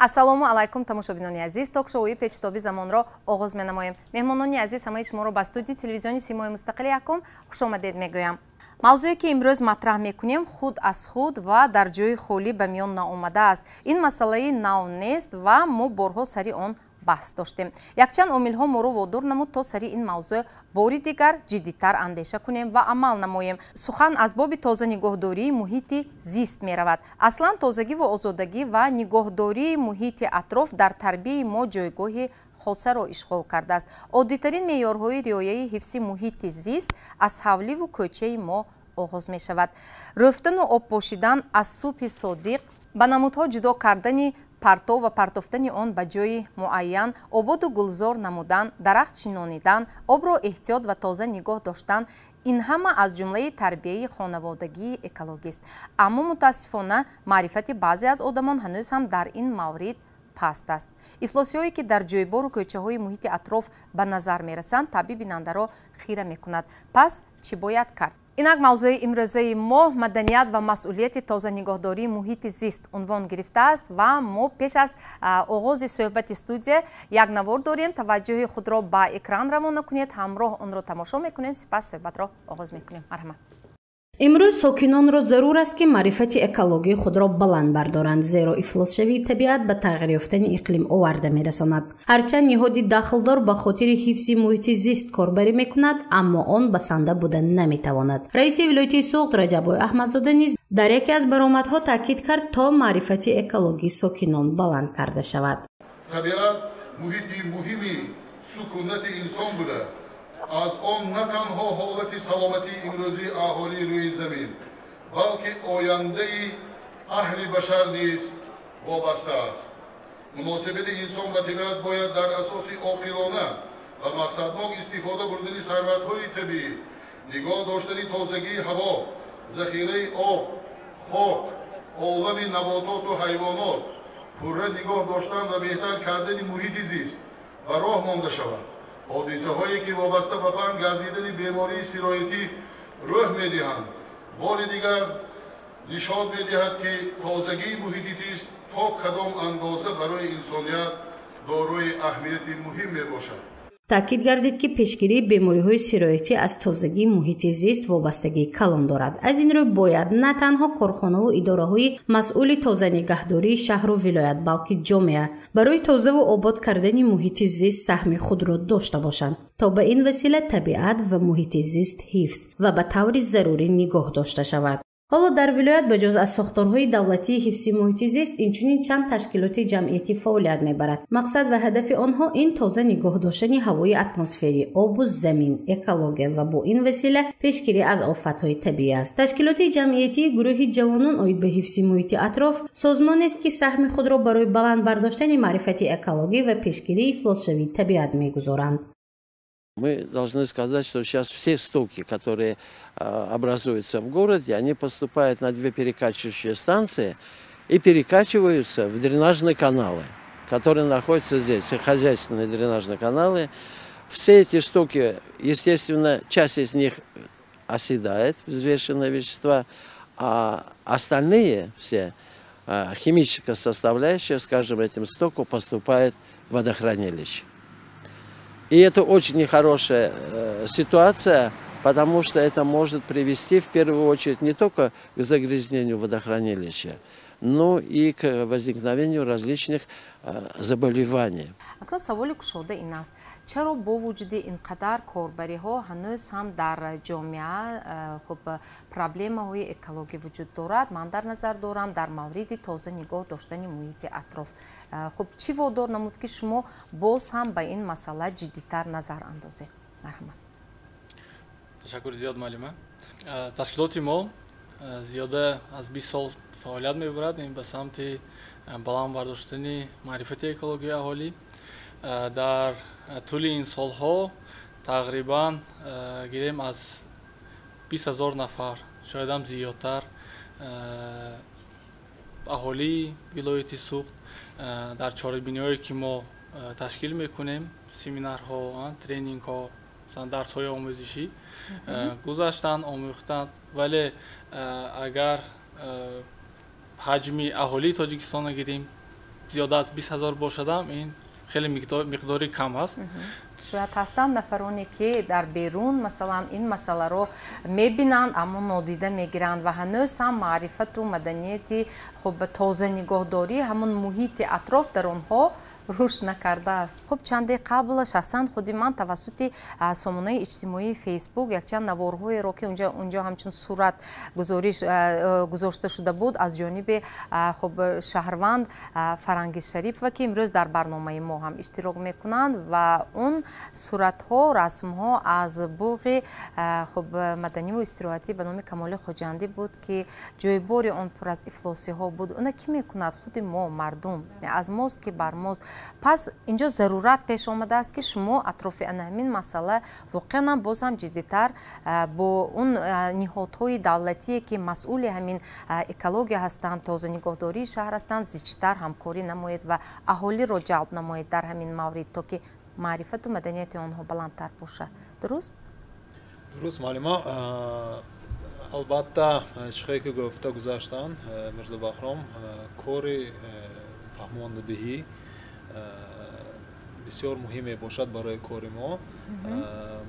Ассалому алайкум, тамошобинони азиз. Ток-шоуи «Печутоби замонро» оғоз менамоем. Меҳмонони азиз, ҳамаи шуморо ба студияи телевизиони «Симои мустақили якум» хушомадед мегӯям. Мавзӯе, ки имрӯз матраҳ мекунем, худ аз худ ва дар ҷои холӣ ба миён наомадааст. Ин масъалаи нав нест ва мо борҳо сари он баҳс доштем. Якчанд омилҳо моро водор намуд, то сари ин мавзӯъ бори дигар ҷиддитар андеша кунем ва амал намоем. Сухан аз боби тоза нигоҳдории муҳити зист меравад. Аслан тозагиву озодагӣ ва нигоҳдории муҳити атроф дар тарбияи мо ҷойгоҳи хосаро ишғол кардааст. Оддитарин меъёрҳои риояи ҳифзи муҳити зист аз ҳавливу кӯчаи мо оғоз мешавад. Рӯфтану обпошидан аз субҳи содиқ, ба намудҳо ҷудо кардани партов ва партофтани он ба ҷои муайян, ободу гулзор намудан, дарахт шинонидан, обро эҳтиёт ва тоза нигоҳ доштан — ин ҳама аз ҷумлаи тарбияи хонаводагии экологист. Аммо мутаассифона, маърифати баъзе аз одамон ҳанӯз ҳам дар ин маврид паст аст. Ифлосиҳое, ки дар ҷойбору кӯчаҳои муҳити атроф ба назар мерасанд, табъи бинандаро хира мекунад. Пас чӣ бояд кард? Инак, мавзӯи имрӯзаи мо «Маданият ва масъулияти тоза нигоҳдории муҳити зист» унвон гирифтааст ва мо пеш аз оғози суҳбати студия як навор дорем. Таваҷҷӯҳи худро ба экран равона кунед, ҳамроҳ онро тамошо мекунем, сипас суҳбатро оғоз мекунем. Марҳамат. Имрӯз сокинонро зарур аст, ки маърифати экологии худро баланд бардоранд, зеро ифлосшавии табиат ба тағйир ёфтани иқлим оварда мерасонад. Ҳарчанд ниҳоди дахлдор ба хотири ҳифзи муҳити зист корбарӣ мекунад, аммо он басанда буда наметавонад. Раиси вилояти Суғд Раҷаббой Аҳмадзода низ дар яке аз баромадҳо таъкид кард, то маърифати экологии сокинон баланд карда шавад. Табиат муҳити муҳими сукунати инсон буда, аз он на танҳо ҳолати саломатии имрӯзии аҳолии рӯи замин, балки ояндаи аҳли башар низ вобаста аст. Муносибати инсон ба табиат бояд дар асоси оқилона ва мақсаднок истифода бурдани сарватҳои табиӣ, нигоҳ доштани тозагии ҳаво, захираи об, хок, олами набототу ҳайвонот, пурра нигоҳ доштан ва беҳтар кардани муҳити зист ба роҳ монда шавад. Ҳодисаҳое, ки вобаста ба паҳн гардидани бемории сироятӣ рӯҳ медиҳанд, бори дигар нишон медиҳад, ки тозагии муҳити зист то кадом андоза барои инсоният дорои аҳамияти муҳим мебошад. Таъкид гардид, ки пешгирии бемориҳои сироятӣ аз тозагии муҳити зист вобастагии калон дорад. Аз ин рӯ бояд на танҳо корхонаву идораҳои масъули тоза нигаҳдории шаҳру вилоят, балки ҷомеа барои тозаву обод кардани муҳити зист саҳми худро дошта бошанд, то ба ин васила табиат ва муҳити зист ҳифз ва ба таври зарурӣ нигоҳ дошта шавад. Ҳоло дар вилоят ба ҷуз аз сохторҳои давлатии ҳифзи муҳити зист, инчунин чанд ташкилоти ҷамъиятӣ фаъолият мебарад. Мақсад ва ҳадафи онҳо ин тоза нигоҳ доштани ҳавои атмосферӣ, обу замин, экология ва бо ин васила пешгирӣ аз офатҳои табиӣ аст. Ташкилоти ҷамъиятии гурӯҳи ҷавонон оид ба ҳифзи муҳити атроф созмонест, ки саҳми худро барои баланд бардоштани маърифати экологӣ ва пешгирии ифлосшавии табиат мегузоранд. Мы должны сказать, что сейчас все стоки, которые образуются в городе, они поступают на две перекачивающие станции и перекачиваются в дренажные каналы, которые находятся здесь, хозяйственные дренажные каналы. Все эти стоки, естественно, часть из них оседает, взвешенные вещества, а остальные все, химическая составляющая, скажем, этим стоку поступает в водохранилище. И это очень нехорошая ситуация, потому что это может привести в первую очередь не только к загрязнению водохранилища, но и к возникновению различных заболеваний. Акнун саволи кушода ин аст: чаро бо вуҷуди ин қадар корбариҳо ҳанӯз ҳам дар ҷомеа, хуб, проблемаҳои экологӣ вуҷуд дорад? Ман дар назар дорам дар мавриди тоза нигоҳ доштани муҳити атроф. Хуб, чӣ водор намуд, ки шумо боз ҳам ба ин масъала ҷиддитар назар андозед? Марҳамат. Ташаккури зиёд, муаллима. Ташкилоти мо зиёда аз 20 сол фаъолият мебарад ин ба самти баланд бардоштани маърифати экологии аҳолӣ. Дар тӯли ин солҳо тақрибан гирем, аз 20 000 нафар, шоядам зиёдтар, аҳолии вилояти Суғд дар чорабиниҳое, ки мо ташкил мекунем, семинарҳо, тренингҳо, дарсҳои омӯзишӣ, гузаштанд, омӯхтанд. Вале агар ҳаҷми аҳолии Тоҷикистонро гирем, Зиёда аз 20 ҳазор бошадам, ин хеле миқдори кам аст. Шояд ҳастанд нафароне, ки дар берун, масалан, ин масъаларо мебинанд, аммо нодида мегиранд ва ҳанӯз ҳам маърифату маданияти хуб тоза нигоҳдорӣ ҳамон муҳити атроф дар онҳо рушд накардааст. Хуб, чанде қабл шахсан худи ман тавассути сомонаи иҷтимоии Фейсбук якчанд наворҳоеро, ки унҷо ҳамчун сурат гузориш гузошта шуда буд аз ҷониби хуб шаҳрванд Фарангиз Шарипова, ки имрӯз дар барномаи мо ҳам иштирок мекунанд, ва он суратҳо, расмҳо аз боғи хуб маданиву истироҳатӣ ба номи Камоли Хоҷандӣ буд, ки ҷойбори он пур аз ифлосиҳо буд. Она кӣ мекунад? Худи мо, мардум, аз мост ки бар мост. Пас инҷо зарурат пеш омадааст, ки шумо атрофи ана ҳамин масъала воқеан ҳам боз ҳам ҷиддитар бо он ниҳодҳои давлатие, ки масъули ҳамин экология ҳастанд, тоза нигоҳдории шаҳр ҳастанд, зичтар ҳамкорӣ намоед ва аҳолиро ҷалб намоед дар ҳамин маврид, то ки маърифату маданияти онҳо баландтар бошад. Дуруст? Дуруст, муаллима. Албатта, чихе ки гуфта гузаштанд Мирзо Баҳром, кори фаҳмондадиҳӣ бисёр муҳим мебошад барои кори мо.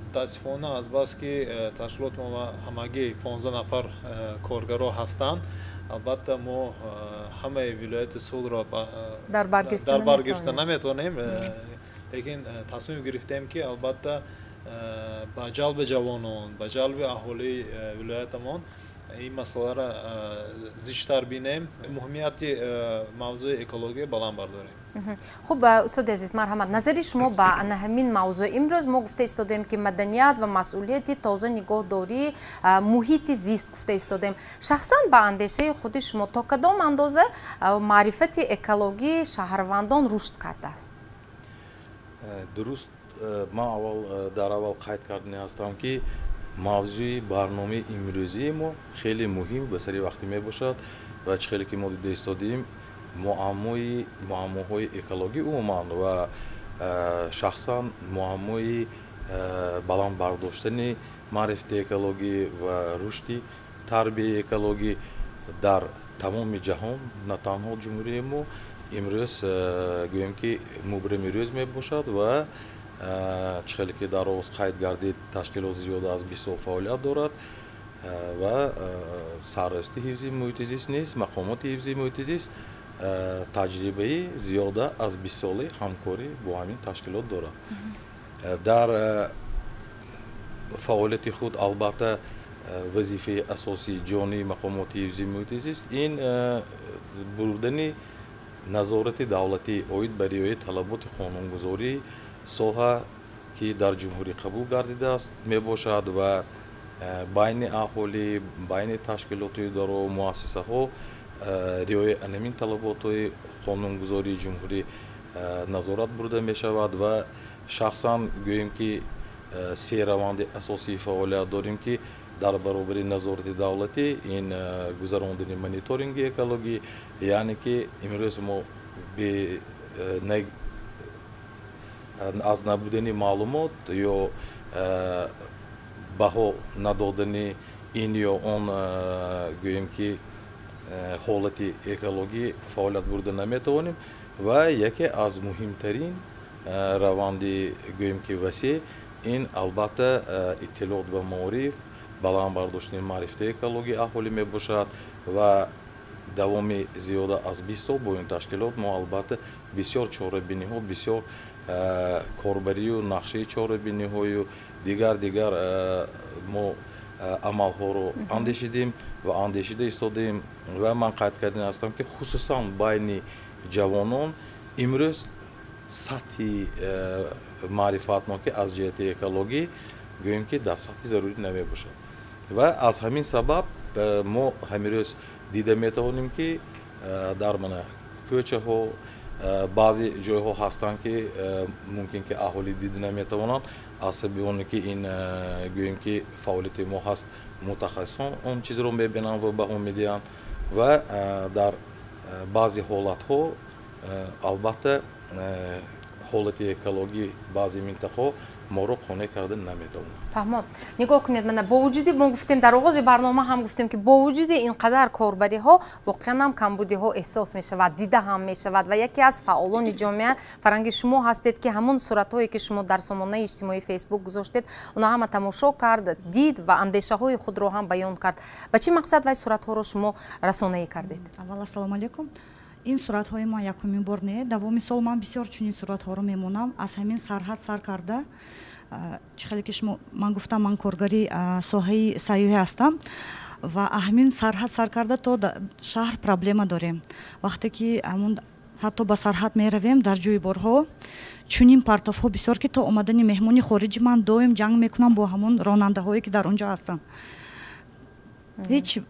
Мутаассифона, азбаски ташкилоти мо ҳамагӣ 15 нафар коргаро ҳастанд, албатта мо ҳамаи вилояти Суғдро дар бар гирифта наметавонем, лекин тасмим гирифтем, ки албатта ба ҷалби ҷавонон, ба ҷалби аҳолии вилоятамон ин масъаларо зичтар бинем, муҳимияти мавзӯи экология баланд бардорем. Хуб, устоди азиз, марҳамат, назари шумо ба ана ҳамин мавзӯъ. Имрӯз мо гуфта истодем, ки маданият ва масъулияти тоза нигоҳдории муҳити зист гуфта истодем. Шахсан ба андешаи худи шумо, то кадом андоза маърифати экологии шаҳрвандон рушд кардааст? Дуруст, ман аввал дар аввал қайд кардани ҳастам, ки мавзӯи барномаи имрӯзии мо хеле муҳим ба сари вақтӣ мебошад ва чӣ хеле ки мо дида истодем, муаммоҳои экологӣ умуман ва шахсан муаммои баланд бардоштани маърифати экологӣ ва рушди тарбияи экологӣ дар тамоми ҷаҳон, на танҳо ҷумҳурии мо, имрӯз гӯем ки мубрами рӯз мебошад. Ва чӣ хеле ки дар оғоз қайд гардид, ташкилот зиёда аз 20 сол фаъолият дорад ва саррасти ҳифзи муҳити зист низ, мақомоти ҳифзи муҳити зист таҷрибаи зиёда аз 20-солаи ҳамкорӣ бо ҳамин ташкилот дорад. Дар фаъолияти худ, албатта, вазифаи асосии ҷонии мақомоти ҳифзи муҳити зист ин бурдани назорати давлатӣ оид ба риояи талаботи қонунгузории соҳа, ки дар ҷумҳурӣ қабул гардидааст, мебошад ва байни аҳолӣ, байни ташкилоту идораҳо, муассисаҳо риояи анамин талаботҳои қонунгузории ҷумҳурӣ назорат бурда мешавад. Ва шахсан гӯем, ки се раванди асосии фаъолият дорем, ки дар баробари назорати давлатӣ ин гузарондани мониторинги экологӣ, яъне ки имрӯз мо аз набудани маълумот ё баҳо надодани ин ё он, гӯем ки, ҳолати экологӣ фаъолият бурда наметавонем. Ва яке аз муҳимтарин раванди, гӯем ки, васеъ ин, албатта, иттилоот ва маориф, баланд бардоштани маърифати экологии аҳолӣ мебошад. Ва давоми зиёда аз 20 сол бо ин ташкилот мо, албатта, бисёр чорабиниҳо, бисёр корбарию нақшаи чорабиниҳою дигар мо амалҳоро андешидем ва андешида истодаем. Ва ман қайд кардани ҳастам, ки хусусан байни ҷавонон имрӯз сатҳи маърифатнокӣ аз ҷиҳати экологӣ, гӯем ки, дар сатҳи зарурӣ намебошад. Ва аз ҳамин сабаб мо ҳамирӯз дида метавонем, ки дар мана кӯчаҳо баъзе ҷойҳо ҳастанд, ки мумкин ки аҳолӣ дида наметавонанд, аз сабаби оне ки ин, гӯем ки, фаъолияти мо ҳаст, мутахассисон он чизро мебинанд ва баҳо медиҳанд. Ва дар баъзе ҳолатҳо, албатта, ҳолати экологӣ баъзе минтақаҳо Моро қонеъ карда наметавонад. Фаҳмом. Нигоҳ кунед, мана бо вуҷуди мо гуфтем, дар оғози барнома ҳам гуфтем, ки бо вуҷуди ин қадар корбариҳо воқеан ҳам камбудиҳо эҳсос мешавад, дида ҳам мешавад. Ва яке аз фаъолони ҷомеа, Фарангӣ, шумо ҳастед, ки ҳамон суратҳое, ки шумо дар сомонаи иҷтимоии Фейсбук гузоштед, онҳо ҳама тамошо кард, дид ва андешаҳои худро ҳам баён кард. Ба чӣ мақсад вай суратҳоро шумо расонаӣ кардед? Аввал, ассалому алайкум. Ин суратҳои ман якумин бор не. Давоми сол ман бисёр чунин суратҳоро мемонам. Аз ҳамин сарҳад сар карда, чӣ хеле ки шумо ман гуфтам, ман коргари соҳаи сайёҳӣ ҳастам ва ҳамин сарҳад сар карда то шаҳр проблема дорем. Вақте ки ҳамун ҳатто ба сарҳад меравем, дар ҷӯйборҳо чунин партовҳо бисёр, ки то омадани меҳмони хориҷи ман доим ҷанг мекунам бо ҳамун ронандаҳое, ки дар он ҷо ҳастанд. Ҳеҷ,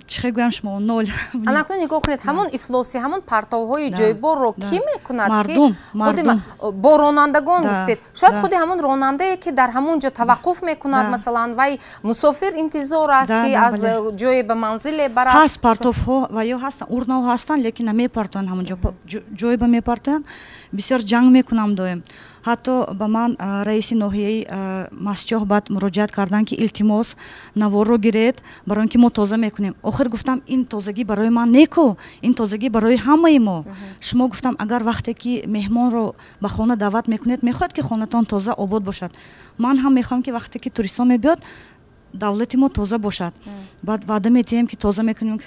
чӣ гӯям шумо, ноль. Анакун нигоҳ кунед, ҳамон ифлосӣ, ҳамон партовҳои ҷойборро кӣ мекунад? Мардум. Мардум бо ронандагон гуфтед. Шояд худи ҳамон ронандае, ки дар ҳамон ҷо таваққуф мекунад, масалан, вай мусофир интизор аст, ки аз ҷое ба манзиле барад. Ҳаст партовҳо ва ё ҳастанд, урнаҳо ҳастанд, лекин намепартоянд, ҳамон ҷо ҷой ба мепартоянд. Бисёр ҷанг мекунам доим. Ҳатто ба ман раиси ноҳияи Мастчоҳ баъд муроҷиат карданд, ки илтимос, наворро гиред, барои он ки мо тоза мекунем. Охир гуфтам, ин тозагӣ барои ман неку, ин тозагӣ барои ҳамаи мо. Шумо, гуфтам, агар вақте ки меҳмонро ба хона даъват мекунед, мехоҳед, ки хонатон тоза, обод бошад. Ман ҳам мехоҳам, ки вақте ки туристҳо мебиёд, давлати мо тоза бошад. Баъд ваъда метиҳем, ки тоза мекунем.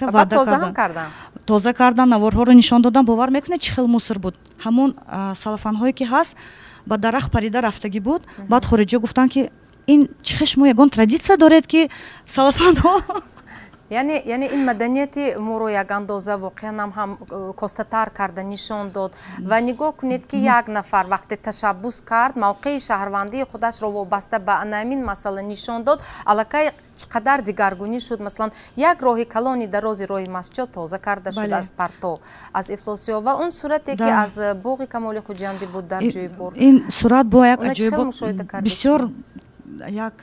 Тоза кардан, наворҳоро нишон додам. Бовар мекунед, чӣ хел мусор буд? Ҳамон салафанҳое, ки ҳаст, ба дарахт парида рафтагӣ буд. Баъд хориҷиҳо гуфтанд, ки ин чӣ хел, шумо ягон традитсия доред, ки салафанҳо Яъне ин маданияти моро як андоза воқеан ҳам костатар карда нишон дод. Ва нигоҳ кунед, ки як нафар вақте ташаббус кард, мавқеи шаҳрвандии худашро вобаста ба анамин масъала нишон дод, аллакай чӣ қадар дигаргунӣ шуд. Масалан, як роҳи калони дарози роҳи Мастчоҳ тоза карда шуд аз партов, аз ифлосиҳо. Ва он сурате, ки аз боғи Камоли Хуҷандӣ буд дар ҷойбор, ин сурат бо як аҷоиб бисёр як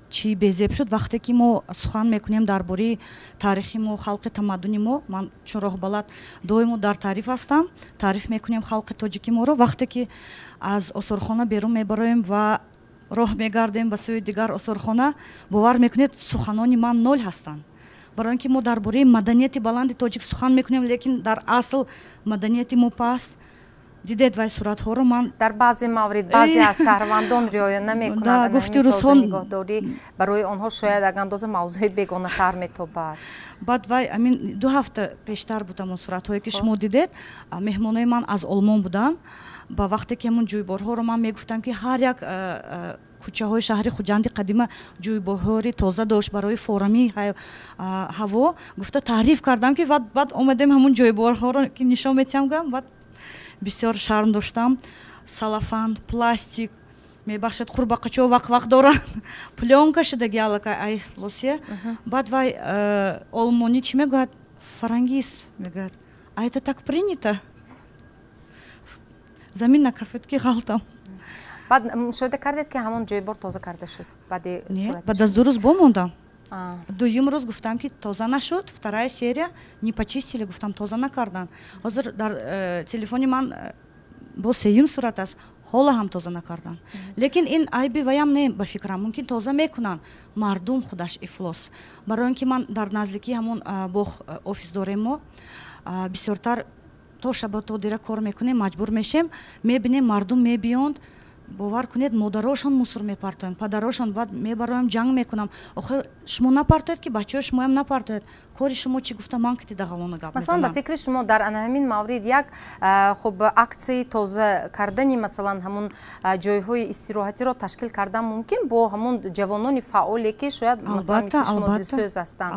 чӣ безеб шуд. Вақте ки мо сухан мекунем дар бораи таърихи мо, халқи тамаддуни мо, ман чун роҳбалад доимо дар таъриф ҳастам, таъриф мекунем халқи тоҷики моро. Вақте ки аз осорхона берун мебароем ва роҳ мегардем ба сӯи дигар осорхона, бовар мекунед, суханони ман ноль ҳастанд, барои он ки мо дар бораи маданияти баланди тоҷик сухан мекунем, лекин дар асл маданияти мо паст. Дидед вай суратҳоро, ман Дар баъзе маврид баъзе аз шаҳрвандон риоя намекунанд. Гуфти рӯзҳо нигоҳдорӣ барои онҳо шояд як андоза мавзӯи бегонатар метобад. Баъд вай амин 2 ҳафта пештар буд, ҳамон суратҳое, ки шумо дидед. Меҳмонои ман аз Олмон буданд. Ба вақте ки ҳамон ҷӯйборҳоро ман мегуфтам, ки ҳар як кӯчаҳои шаҳри Хуҷанди қадима ҷӯйборҳои тоза дошт барои форамии ҳаво, гуфта таъриф кардам, ки баъд омадем, ҳамон ҷӯйборҳоро ки нишон метиҳам, гӯям, баъд бисёр шарм доштам. Салафан, пластик, мебахшед, қурбақачо вақ-вақ доранд, плёнка шудаги аллакай ай лосия. Баъд вай олмонӣ чӣ мегӯяд? «Фарангиз, — мегӯяд, — а это так принято?» Замин на кафетки ғалтам. Баъд мушоҳида кардед, ки ҳамон ҷойбор тоза карда шуд баъди? Баъд аз 2 рӯз бомондам. Дуюм рӯз гуфтам, ки тоза нашуд, вторая серия, не почистили, гуфтам, тоза накарданд. Ҳозир дар телефони ман бо сеюм сурат аст, ҳоло ҳам тоза накарданд. Лекин ин айби ваям не, ба фикрам, мумкин тоза мекунанд, мардум худаш ифлос. Барои он ки ман дар наздикии ҳамон боғ офис дорем, мо бисёртар то шаба, то дира кор мекунем, маҷбур мешем. Мебинем, мардум мебиёнд, бовар кунед, модарошон мусор мепартоянд, падарошон. Баъд мебароям, ҷанг мекунам: охир шумо напартоед, ки бачаҳои шумоям напартояд, кори шумо чӣ? Гуфта, ман кити дағалона гап. Масалан, ба фикри шумо, дар ана ҳамин маврид як хуб аксияи тоза кардани, масалан, ҳамун ҷойҳои истироҳатиро ташкил кардан мумкин бо ҳамун ҷавонони фаъоле, ки шояд, масалан, мисли шумо дилсӯз ҳастанд,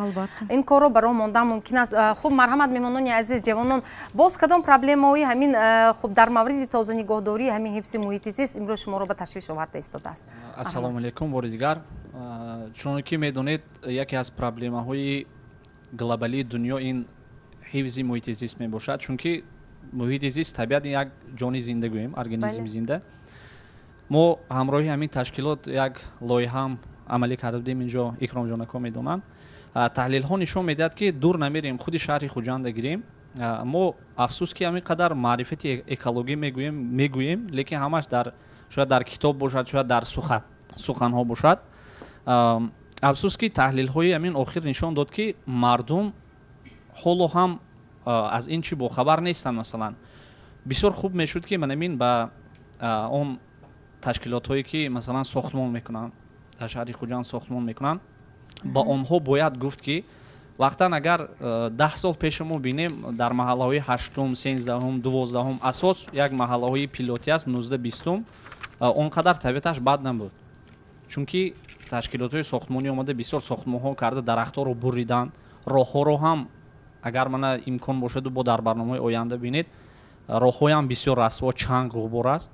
ин корро барои мондан мумкин аст? Хуб, марҳамат, меҳмонони азиз, ҷавонон, боз кадом проблемаҳои ҳамин хуб дар мавриди тоза нигоҳдории ҳамин ҳифзи муҳити зист имрӯз шуморо ба ташвиш оварда истодааст? Ассалому алайкум бори дигар. Чуноне ки медонед, яке аз проблемаҳои глобалии дунё ин ҳифзи муҳити зист мебошад, чунки муҳити зист, табиат як ҷони зинда гӯем, организми зинда. Мо ҳамроҳи ҳамин ташкилот як лоиҳаам амалӣ карда будем, инҷо Икромҷонако медонанд. Таҳлилҳо нишон медиҳад, ки дур намерем, худи шаҳри Хуҷанда гирем, мо афсӯс, ки ҳамин қадар маърифати экологӣ мегӯем, лекин ҳамаш дар Шояд дар китоб бошад, шояд дар суханҳо бошад. Афсӯс, ки таҳлилҳои ҳамин охир нишон дод, ки мардум ҳоло ҳам аз ин чӣ бохабар нестанд. Масалан, бисёр хуб мешуд, ки манамин ба он ташкилотҳое, ки масалан сохтмон мекунанд, дар шаҳри Хуҷанд сохтмон мекунанд, ба онҳо бояд гуфт, ки вақтан агар 10 сол пеши мо бинем, дар маҳаллаҳои ҳаштум, 13-ум, 12-ум, асос як маҳаллаҳои пилотӣ аст, 19, 20-ум, он қадар табиаташ бад набуд, чунки ташкилотҳои сохтмонӣ омада, бисёр сохтмонҳо карда, дарахтҳоро буриданд, роҳҳоро ҳам, агар мана имкон бошаду бо дар барномаҳои оянда бинед, роҳҳоям бисёр расво, чанг, ғубор аст.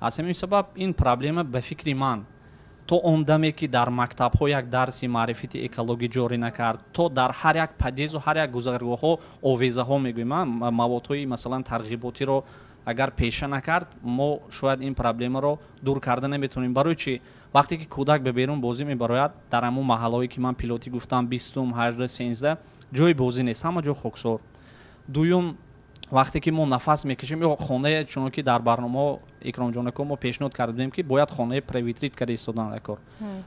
Аз ҳамин сабаб ин проблема, ба фикри ман, то он даме ки дар мактабҳо як дарси маърифати экологӣ ҷорӣ накард, то дар ҳар як подъезд у ҳар як гузаргоҳҳо овезаҳо мегӯем, маводҳои масалан тарғиботиро агар пеша накард, мо шояд ин проблемаро дур карда наметавонем. Барои чи? Вақте ки кӯдак ба берун бозӣ мебарояд, дар ҳамон маҳаллаҳое ки ман пилотӣ гуфтам, 20-ум, 18, 13, ҷои бозӣ нест, ҳама ҷо хоксор. Дуюм, вақте ки мо нафас мекашем ё хонае, чуно ки дар барномаҳо, Икромҷонако, мо пешниҳод карда будем, ки бояд хонаи проветрить карда истодан дар кор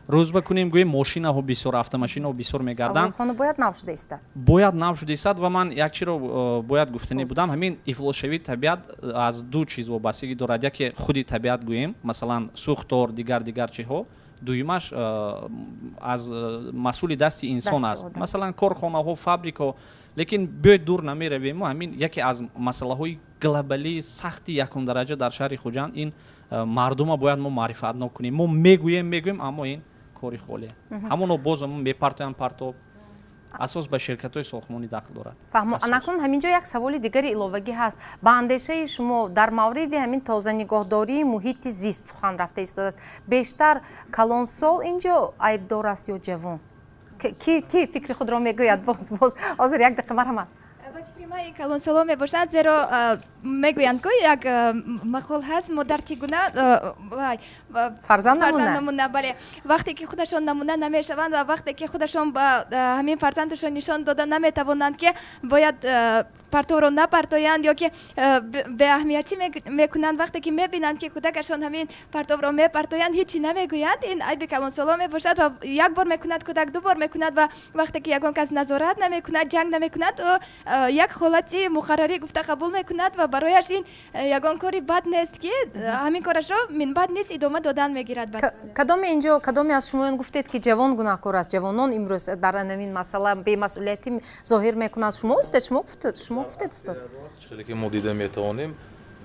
рӯзба кунем, гӯем мошинаҳо бисёр, автомошинаҳо бисёр мегарданд. Хона бояд нав шуда истад. Бояд нав шуда истад. Ва ман як чиро бояд гуфтанӣ будам: ҳамин ифлосшавии табиат аз ду чиз вобастагӣ дорад. Яке худи табиат, гӯем, масалан сӯхтор, дигар дигар чизҳо. Дуюмаш аз масъули дасти инсон аст, масалан корхонаҳо, фабрикаҳо. Лекин биёед, дур намеравем, ҳамин яке аз масъалаҳои глобалии сахти якумдараҷа дар шаҳри Хуҷанд ин мардума бояд мо маърифатнок кунем. Мо мегӯем, мегӯем, аммо ин кори холие, ҳамоно боз мепартоянд партоб. Асос ба ширкатҳои сохтмонӣ дахл дорад. Фаҳмо. Анакун ҳамин ҷо як саволи дигари иловагӣ ҳаст. Ба андешаи шумо, дар мавриди ҳамин тоза нигоҳдории муҳити зист сухан рафта истодааст, бештар калонсол ин ҷо айбдор аст ё ҷавон? Ки фикри худро мегӯяд? Боз ҳозир як дақиқа, марҳамат. Ба фикри ман, ин калонсоло мебошанд, зеро мегӯянд ку, як мақол ҳаст: модар чӣ гуна, фарзанд намуна. Бале, вақте ки худашон намуна намешаванд ва вақте ки худашон ба ҳамин фарзандашон нишон дода наметавонанд, ки бояд партовро напартоянд ё ки беаҳамиятӣ мекунанд, вақте ки мебинанд, ки кӯдакашон ҳамин партовро мепартоянд, ҳечи намегӯянд, ин айби калонсоло мебошад. Ва як бор мекунад кӯдак, ду бор мекунад ва вақте ки ягон кас назорат намекунад, ҷанг намекунад, ӯ як ҳолати муқаррарӣ гуфта қабул мекунад ва барояш ин ягон кори бад нест, ки ҳамин корашро минбаъд низ идома додан мегирад. Кадоме инҷо, кадоме аз шумоён гуфтед, ки ҷавон гунаҳкор аст, ҷавонон имрӯз дар ҳамин масъала бемасъулиятӣ зоҳир мекунанд? Шумо, устед, шумо гуфтед, устод? Хеле ки мо дида метавонем,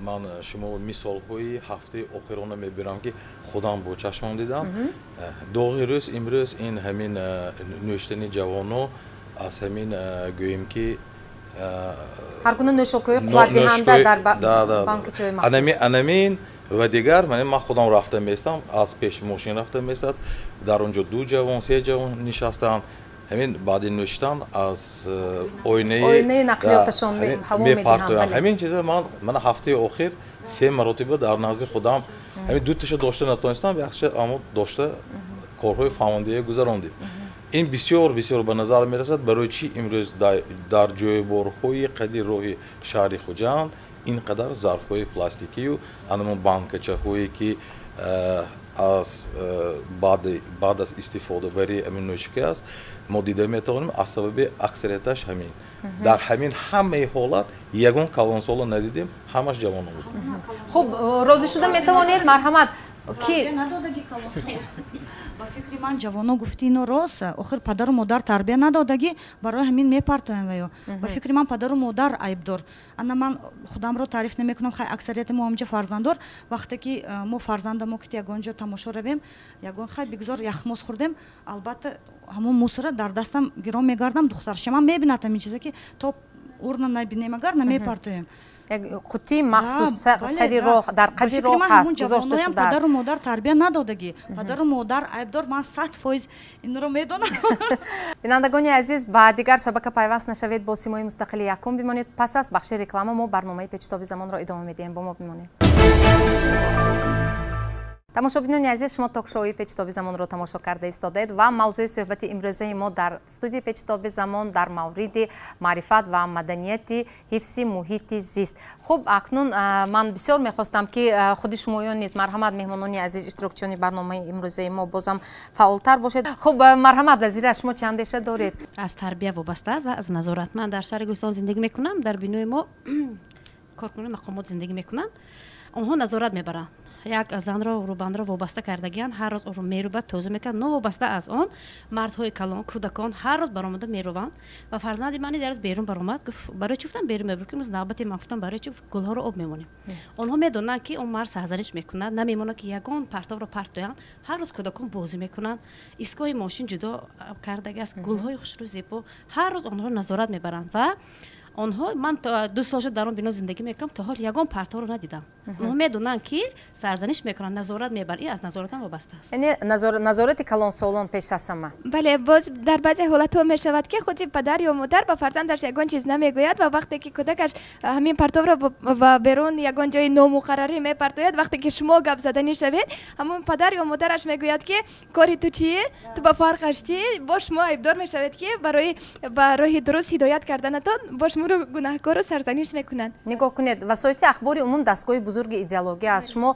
ман шумо мисолҳои ҳафтаи охирона мебирам, ки худам бо чашмам дидам. Доғи рӯз имрӯз ин ҳамин нӯштани ҷавоно аз ҳамин, гӯем ки ҳар гуна нӯшокиҳои қувватдиҳанда дар банкачаҳои махсус. Анамин ва дигар. Ман худам рафта местам, аз пеши мошин рафта месад, дар он ҷо ду ҷавон, се ҷавон нишастаанд, ҳамин баъди нӯштан аз оинаи нақлиёташон ҳаво мепартоянд. Ҳамин чиза ман мана ҳафтаи охир се маротиба дар назди худам ҳамин дуташа дошта натонистам, якша, аммо дошта корҳои фаҳмондия гузарондем. Ин бисёр бисёр ба назар мерасад. Барои чӣ имрӯз дар ҷойборҳои қади роҳи шаҳри Хуҷанд ин қадар зарфҳои пластикию анамон банкачаҳое, ки аз баъд аз истифодабарии ҳамин нӯшокӣ аст, мо дида метавонем? Аз сабаби аксарияташ ҳамин. Дар ҳамин ҳамаи ҳолат ягон калонсоло надидем, ҳамаш ҷавонон буд. Хуб, розӣ шуда метавонед, марҳамат. Ки Ба фикри ман, ҷавоно гуфти ино рост. Охир падару модар тарбия надодагӣ, барои ҳамин мепартоянд. Ва ё ба фикри ман, падару модар айбдор. Ана ман худамро таъриф намекунам, хай, аксарияти мо ҳамҷа фарзанддор. Вақте ки мо фарзандамо ки ягон ҷо тамошо равем, ягон, хай, бигзор яхмоз хӯрдем, албатта ҳамон мусора дар дастам гирон мегардам. Духтаршамам мебинад ҳамин чизе, ки то урна набинем, агар намепартоем. Як қуттии махсус сари роҳ, дар қади роҳ ҳаст, гузошта шудааст. Падару модар тарбия надодагӣ, падару модар айбдор, ман 100% инро медонам. Бинандагони азиз, ба дигар шабака пайваст нашавед, бо Симои мустақили якум бимонед. Пас аз бахши реклама мо барномаи Печитоби замонро идома медиҳем. Бо мо бимонед. Тамошобинони азиз, шумо ток-шоуи Печитоби замонро тамошо карда истодаед ва мавзӯи суҳбати имрӯзаи мо дар студияи Печитоби замон дар мавриди маърифат ва маданияти ҳифзи муҳити зист. Хуб, акнун ман бисёр мехостам, ки худи шумоён низ, марҳамат, меҳмонони азиз, иштирокчиёни барномаи имрӯзаи мо, бозам фаъолтар бошед. Хуб, марҳамат, Вазира, шумо чӣ андеша доред? Аз тарбия вобаста аст ва аз назорат. Ман дар шаҳри Гулистон зиндагӣ мекунам. Дар бинои мо коркунони мақомот зиндагӣ мекунанд, онҳо назорат мебаранд. Як занро рӯбандро вобаста кардагианд, ҳар рӯз ӯро мерӯбад, тоза мекунад. Новобаста аз он, мардҳои калон, кӯдакон ҳар рӯз баромада мерӯванд. Ва фарзанди ман низ як рӯз берун баромад, гуфт: «Барои чӣ?» Гуфтам: «Берун мебурем, ки имрӯз навбати ман». Гуфтам: «Барои чӣ?» «Гулҳоро об мемонем». Онҳо медонанд, ки он мард сарзаниш мекунад, намемонад, ки ягон партовро партоянд. Ҳар рӯз кӯдакон бозӣ мекунанд, истгоҳи мошин ҷудо кардагиаст, гулҳои хушрӯ, зебо. Ҳар рӯз онҳоро назорат мебаранд ва онҳо, ман 2 сол шуд дар он бино зиндагӣ мекунам, то ҳол ягон партовро надидам. Онҳо медонанд, ки сарзаниш мекунанд, назорат мебаранд. Ин аз назоратам вобаста аст. Яъне назорати калонсолон пеш аз ҳама. Бале, боз дар баъзе ҳолатҳо мешавад, ки худи падар ё модар ба фарзандаш ягон чиз намегӯяд ва вақте ки кӯдакаш ҳамин партовро ба берун, ягон ҷои номуқаррарӣ мепартояд, вақте ки шумо гап заданӣ шавед, ҳамон падар ё модараш мегӯяд, ки кори ту чӣ, ту ба фарқаш чӣ? Бо шумо айбдор мешавед, ки барои ба роҳи дуруст ҳидоят карданатон бо шуморо гунаҳкору сарзаниш мекунанд. Нигоҳ кунед, васоити ахбори умум дастгоҳи бузурги идеология аст. Шумо,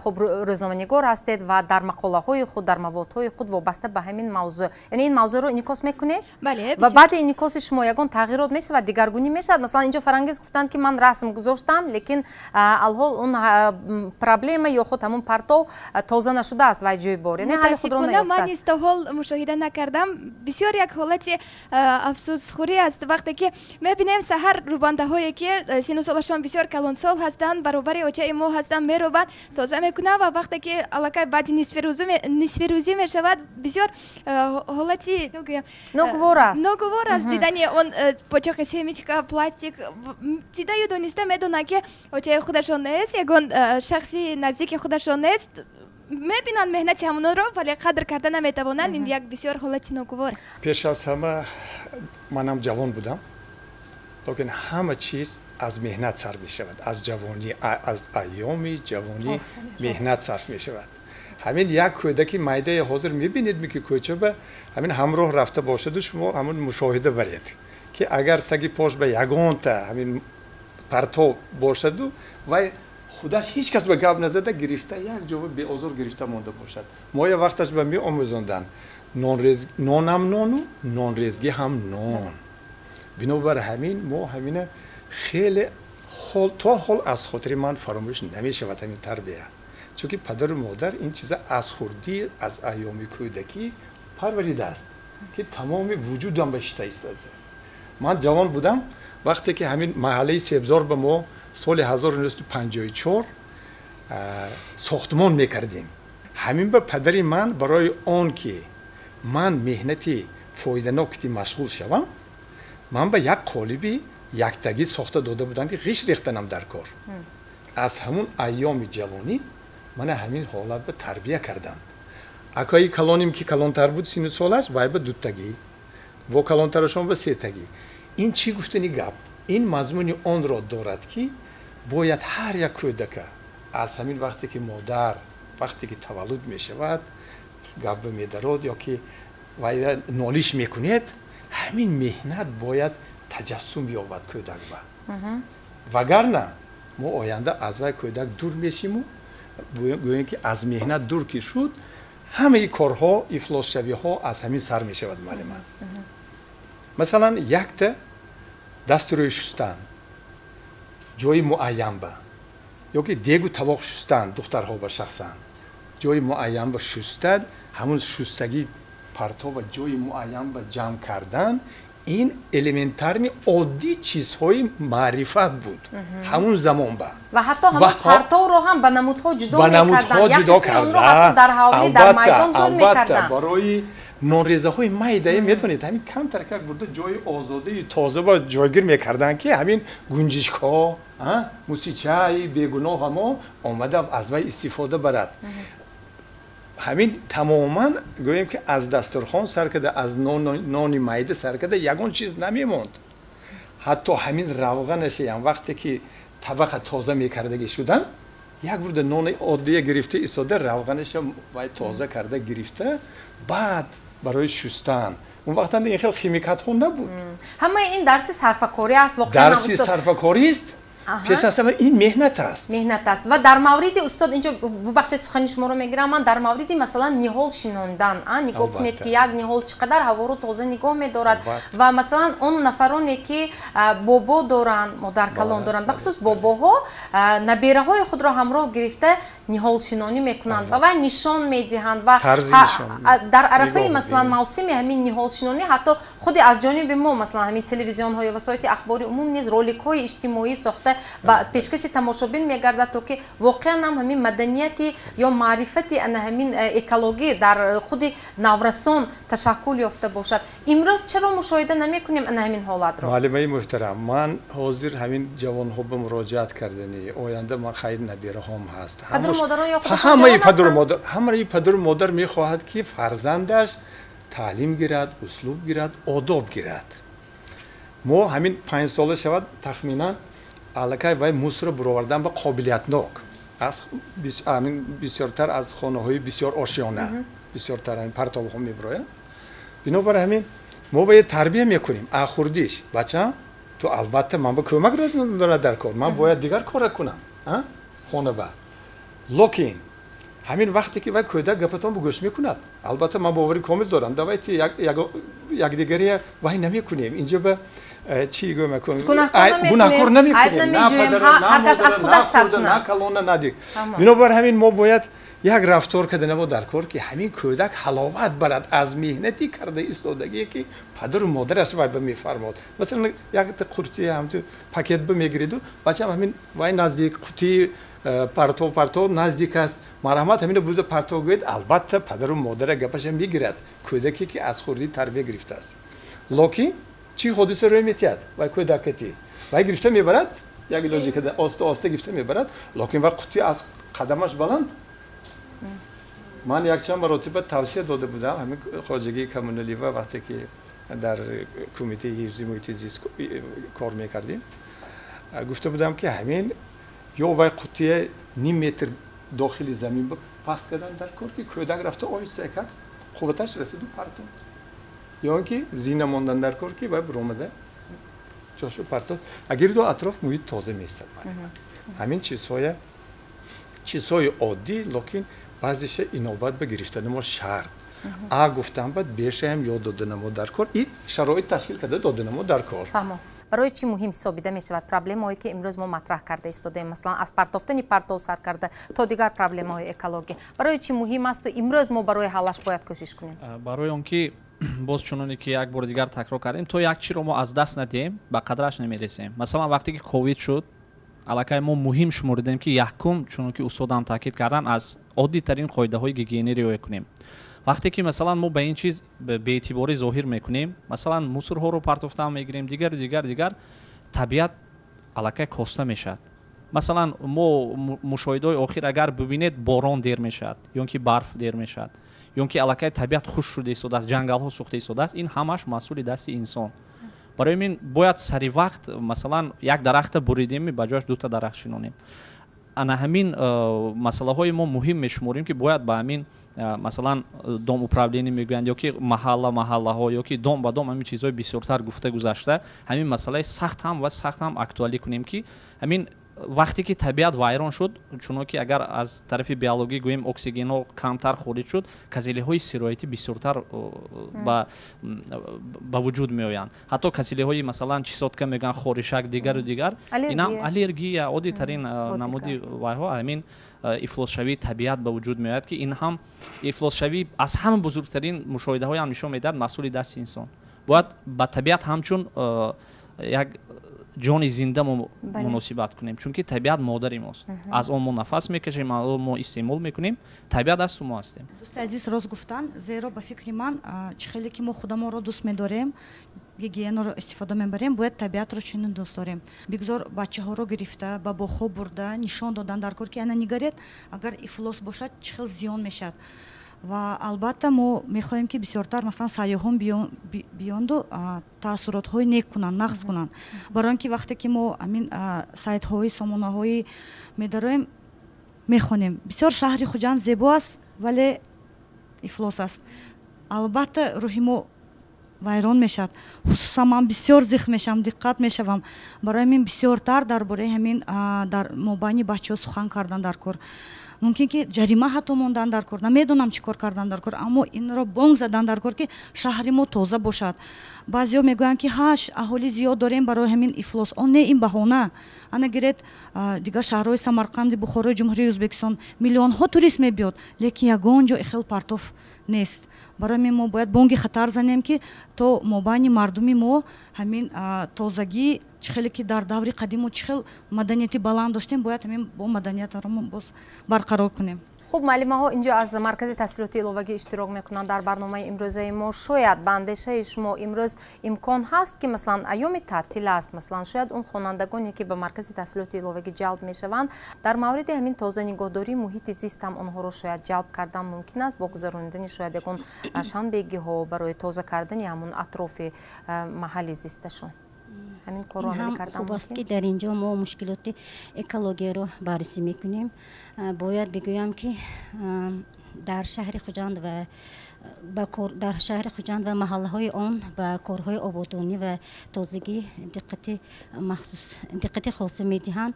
хуб, рӯзноманигор ҳастед ва дар мақолаҳои худ, дар маводҳои худ вобаста ба ҳамин мавзӯъ, яъне ин мавзӯъро инъикос мекунед. Бале. Ва баъди инъикоси шумо ягон тағйирот мешавад, дигаргунӣ мешавад? Масалан, инҷо Фарангиз гуфтанд, ки ман расм гузоштам, лекин алҳол он проблема ё худ ҳамон партов тоза нашудааст ва ҷои бор, яъне ҳалли худро Мутаассифона, ман низ то ҳол мушоҳида накардам. Бисёр як ҳолати афсӯсхӯрӣ аст, вақте ки мебинем, саҳар рӯбандаҳое, ки сину солашон бисёр калонсол ҳастанд, баробари очаи мо ҳастанд, мерӯбанд, тоза мекунанд ва вақте ки аллакай баъди нисфирӯзӣ мешавад, бисёр ҳолати ногувор аст. Ногувор аст дидани он почоқи семечка, пластик. Дидаю дониста медонанд, ки очаи худашон нест, ягон шахси наздики худашон нест. Мебинанд меҳнати ҳамонро, вале қадр карда наметавонанд. Ин як бисёр ҳолати ногувор. Пеш аз ҳама, манам ҷавон будам, лекин ҳама чиз аз меҳнат сар мешавад. Аз ҷавонӣ, аз айёми ҷавонӣ меҳнат сарф мешавад. Ҳамин як кӯдаки майдае ҳозир мебинед, ки кӯча ба ҳамин ҳамроҳ рафта бошаду шумо ҳамон мушоҳида баред, ки агар таги пош ба ягонта ҳамин партов бошаду вай худаш ҳеҷ кас ба гап назада гирифта, як ҷо беозор гирифта монда бошад. Мо я вақташ ба меомӯзонданд: нонам нону нонрезгӣ ҳам нон. Бинобар ҳамин мо ҳамина хеле то ҳол аз хотири ман фаромӯш намешавад ҳамин тарбия, чунки падару модар ин чиза аз хурдӣ, аз айёми кӯдакӣ парваридааст, ки тамоми вуҷудам ба шита истодааст. Ман ҷавон будам, вақте ки ҳамин маҳаллаи Себзор ба мо соли 1954 сохтмон мекардем, ҳамин ба падари ман барои он ки ман меҳнати фоиданокити машғул шавам, ман ба як қолиби яктагӣ сохта дода буданд, ки ғишт рехтанам дар кор. Аз ҳамун айёми ҷавонӣ мана ҳамин ҳолат ба тарбия карданд. Акаи калоним, ки калонтар буд сину солаш, вай ба дутагӣ, во калонтарашон ба сетагӣ. Ин чӣ гуфтани гап? Ин мазмуни онро дорад, ки бояд ҳар як кӯдака аз ҳамин вақте ки модар, вақте ки таваллуд мешавад, гап медарод ё ки вай нолиш мекунед, ҳамин меҳнат бояд таҷассум ёбад кӯдак ба. Вагарна мо оянда аз вай кӯдак дур мешиму гӯем, ки аз меҳнат дур ки шуд, ҳамаи корҳо, ифлосшавиҳо аз ҳамин сар мешавад. Муаллима, масалан, якта дасту рӯй шустан ҷои муайян ба ё ки дегу тавоқ шустан, духтарҳо ба шахсан ҷои муайян ба шустан, ҳамун шустагӣ партова ҷои муайян ба ҷамъ кардан, ин элементарный оддӣ чизҳои маърифат буд ҳамун замон ба. Ва ҳатто ҳамон партовро ҳам ба намудҳо ҷудо мекарданд. Як қисми онро ҳатто дар ҳавлӣ, дар майдон дур мекарданд. Барои нонрезаҳои майдае, медонед, ҳамин камтаркак бурда ҷои озодаи тоза ба ҷойгир мекарданд, ки ҳамин гунҷишкҳо, мусичаи бегуноҳ ҳамо омада аз вай истифода барад. Ҳамин тамоман, гӯем ки, аз дастурхон сар карда, аз нони майда сар карда, ягон чиз намемонд. Ҳатто ҳамин равғанашаям, вақте ки табақа тоза мекардагӣ шудан. Як бурда нони оддия гирифта истода, равғанаша вай тоза карда гирифта, баъд барои шустан. Он вақт ин хел химикатҳо набуд. Ҳамаи ин дарси сарфакорӣ аст, воқеан. Дарси сарфакорист. Пеш аз ҳама ин меҳнат аст. Меҳнат аст. Ва дар мавриди устод инҷо бубахшед, сухани шуморо мегирам, ман дар мавриди масалан ниҳол шинондан, нигоҳ кунед ки як ниҳол чӣ қадар ҳаворо тоза нигоҳ медорад ва масалан он нафароне ки бобо доранд, модаркалон доранд, бахусус бобоҳо набераҳои худро ҳамроҳ гирифта ниҳолшинонӣ мекунанд ва вай нишон медиҳанд ва дар арафаи масалан мавсими ҳамин ниҳолшинонӣ ҳатто худи аз ҷониби мо масалан ҳамин телевизионҳо ё васоити ахбори умум низ роликҳои иҷтимоӣ сохта ба пешкаши тамошобин мегардад, то ки воқеан ҳам ҳамин маданияти ё маърифати ана ҳамин экологӣ дар худи наврасон ташаккул ёфта бошад. Имрӯз чаро мушоҳида намекунем ана ҳамин ҳолатро? Муаллимаи муҳтарам, ман ҳозир ҳамин ҷавонҳо ба муроҷиат кардани оянда ман хайр набираҳом ҳаст. Ҳамаи падару модар мехоҳад ки фарзандаш таълим гирад, услуб гирад, одоб гирад. Мо ҳамин 5 сола шавад тахминан аллакай вай мусорро буровардан ба қобилиятнок бисёртар аз хонаҳои бисёр ошиёна бисёртар партовҳо мебирояд. Бинобар ҳамин мо вай тарбия мекунем. Ахурдиш бача, ту албатта ман ба кӯмак дорад дар кор, ман бояд дигар кора кунам хона ба. Локин ҳамин вақте ки вай кӯдак гапатон гӯш мекунад, албатта ман бовари комил дорам, давайте якдигария вай намекунем. Инҷо ба чӣ гӯям, гунаҳкор намекунем, на падара, на модара, на калона, на диг. Бинобар ҳамин мо бояд як рафтор карда набо дар кор ки ҳамин кӯдак ҳаловат барад аз меҳнати карда истодагие ки падару модараш вай ба мефармод. Масалан як қурти ҳамту пакет ба мегириду бачам ҳамин вай наздик қутии партов наздик аст, марҳамат ҳамино бурда партов гӯед, албатта падару модара гапаша мегирад кӯдаке ки аз хурдӣ тарбия гирифтааст. Локин чӣ ҳодиса рӯй метиҳад? Вай кӯдакати вай гирифта мебарад, як илоҷи карда оста оста гирифта мебарад, локин вай қутӣ аз қадамаш баланд. Ман якчанд маротиба тавсия дода будам ҳамин хоҷагии коммуналӣ ва вақте ки дар кумитаи ҳифзи муҳити зист кор мекардем, гуфта будам ки ҳамин ё вай қутия ним метр дохили замин паст кардан дар кор ки кӯдак рафта оҳиста якак қувваташ расиду партод, ё ин ки зина мондан дар кор ки вай биромада ҷошу партод. Агар ду атроф муҳит тоза меистад. Ҳамин чизҳои оддӣ, локин баъзеша инобат ба гирифтани мо шарт. А гуфтам баъд бешаам ёд додана мо дар кор, и шароит ташкил карда додана мо дар кор. Барои чӣ муҳим ҳисобида мешавад проблемаҳое ки имрӯз мо матраҳ карда истодаем, масалан аз партофтани партов сар карда то дигар проблемаҳои экологӣ? Барои чӣ муҳим асту имрӯз мо барои ҳаллаш бояд кӯшиш кунем? Барои он ки боз чуноне ки як бори дигар такрор кардем, то як чиро мо аз даст надиҳем ба қадраш намересем. Масалан вақте ки ковид шуд, аллакай мо муҳим шуморидем ки якум, чуно ки устодам таъкид кардан, аз оддитарин қоидаҳои гигиенӣ риоя кунем. Вақте ки масалан мо ба ин чиз беэътиборӣ зоҳир мекунем, масалан мусорҳоро партофтан мегирем, дигару дигар дигар, табиат аллакай коста мешавад. Масалан мо мушоҳидаҳои охир агар бибинед, борон дер мешавад, ё ки барф дер мешавад, ё ки аллакай табиат хушк шуда истодааст, ҷангалҳо сӯхта истодааст. Ин ҳамаш маҳсули дасти инсон. Барои ин бояд сари вақт масалан як дарахта буридем, ба ҷояш дута дарахт шинонем. Ана ҳамин масъалаҳои мо муҳим мешуморем ки бояд ба ҳамин масалан дом управление мегӯянд, ё ки маҳалла маҳаллаҳо, ё ки дом ба дом ҳамин чизҳои бисёртар гуфта гузашта, ҳамин масъалаи сахт ҳам ва сахт ҳам актуалӣ кунем ки ҳамин вақте ки табиат вайрон шуд, чуно ки агар аз тарафи биологӣ гӯем, оксигенҳо камтар хориҷ шуд, касалиҳои сироятӣ бисёртар ба вуҷуд меоянд. Ҳатто касалиҳои масалан чесотка мегӯянд, хоришак, дигару дигар, инам аллергия, оддитарин намуди вайҳо ҳамин ифлосшавии табиат ба вуҷуд меояд, ки ин ҳам ифлосшавӣ аз ҳама бузургтарин мушоҳидаҳоям нишон медиҳад маҳсули дасти инсон. Бояд ба табиат ҳамчун як ҷони зинда мо муносибат кунем, чунки табиат модари мост, аз он мо нафас мекашем, аз он мо истеъмол мекунем, табиат асту мо ҳастем. Дӯсти азиз, рост гуфтан, зеро ба фикри ман, чӣ хеле ки мо худамонро дӯст медорем, гигиенаро истифода мебарем, бояд табиатро чунин дӯст дорем. Бигзор бачаҳоро гирифта ба боғҳо бурда нишон додан дар кор, ки ана нигаред, агар ифлос бошад, чӣ хел зиён мешавад. Ва албатта мо мехоҳем, ки бисёртар масалан сайёҳон биёнду таассуротҳои нек кунанд, нағз кунанд, барои он ки вақте ки мо ҳамин сайтҳои сомонаҳои медароем. Мехонем, бисёр шаҳри Хуҷанд зебо аст, вале ифлос аст. Албатта, рӯҳи мо вайрон мешавад, хусусан ман бисёр зих мешавам, диққат мешавам. Барои ҳамин бисёртар дар бораи ҳамин дар мобайни бачаҳо сухан кардан дар кор, мумкин ки ҷарима ҳатто мондан дар кор, намедонам чӣ кор кардан дар кор, аммо инро бонг задан дар кор, ки шаҳри мо тоза бошад. Баъзеҳо мегӯянд, ки ҳа, аҳолӣ зиёд дорем, барои ҳамин ифлос. Он не, ин баҳона. Ана гиред дигар шаҳрҳои Самарқанди, Бухорои, Ҷумҳурии Ӯзбекистон, миллионҳо турист мебиёд, лекин ягон ҷо ихел партов нест. Барои ҳамин мо бояд бонги хатар занем, ки то мобайни мардуми мо ҳамин тозагӣ, чӣ хеле ки дар даври қадиму чӣ хел маданияти баланд доштем, бояд ҳамин бо маданиятро мо боз барқарор кунем. Хуб, муаллимаҳо инҷо аз маркази таҳсилоти иловагӣ иштирок мекунанд дар барномаи имрӯзаи мо. Шояд ба андешаи шумо имрӯз имкон ҳаст, ки масалан айёми таътил аст, масалан шояд он хонандагоне ки ба маркази таҳсилоти иловагӣ ҷалб мешаванд, дар мавриди ҳамин тоза нигоҳдории муҳити зист ҳам онҳоро шояд ҷалб кардан мумкин аст бо гузаронидани шояд ягон шанбегиҳо барои тоза кардани ҳамон атрофи маҳалли зисташон, ҳамин корро амалӣ кардан? Хуб аст, ки дар ин ҷо мо мушкилоти экологияро баррасӣ мекунем. Бояд бигӯям, ки дар шаҳри Хуҷанд ва дар шаҳри Хуҷанд ва маҳаллаҳои он ба корҳои ободонӣ ва тозагӣ диққати махсус, диққати хоса медиҳанд.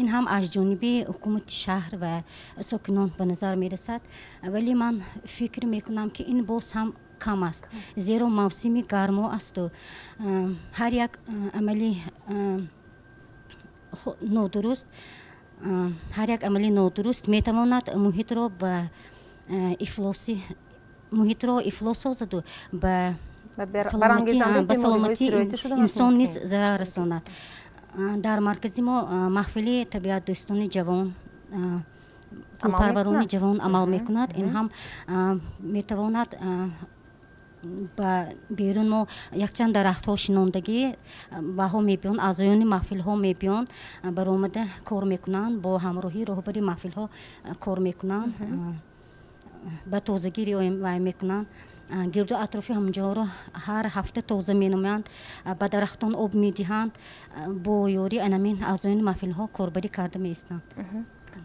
Ин ҳам аз ҷониби ҳукумати шаҳр ва сокинон ба назар мерасад, вале ман фикр мекунам, ки ин боз ҳам кам аст, зеро мавсими гармо асту ҳар як амали нодуруст, ҳар як амали нодуруст метавонад муҳитро ба ифлосӣ, муҳитро ифлос созаду ба саломатии инсон низ зарар расонад. Дар маркази мо маҳфили табиатдӯстони ҷавон, гулпарварони ҷавон амал мекунад. Ин ҳам метавонад ба берун мо якчанд дарахтҳо шинондагӣ, баҳо мебиён, аъзоёни маҳфилҳо мебиён, баромада кор мекунанд, бо ҳамроҳии роҳбари маҳфилҳо кор мекунанд, ба тозагӣ риоя мекунанд, гирду атрофи ҳамҷоро ҳар ҳафта тоза менамоянд, ба дарахтон об медиҳанд, бо ёрии анамин аъзоёни маҳфилҳо корбарӣ карда меистанд.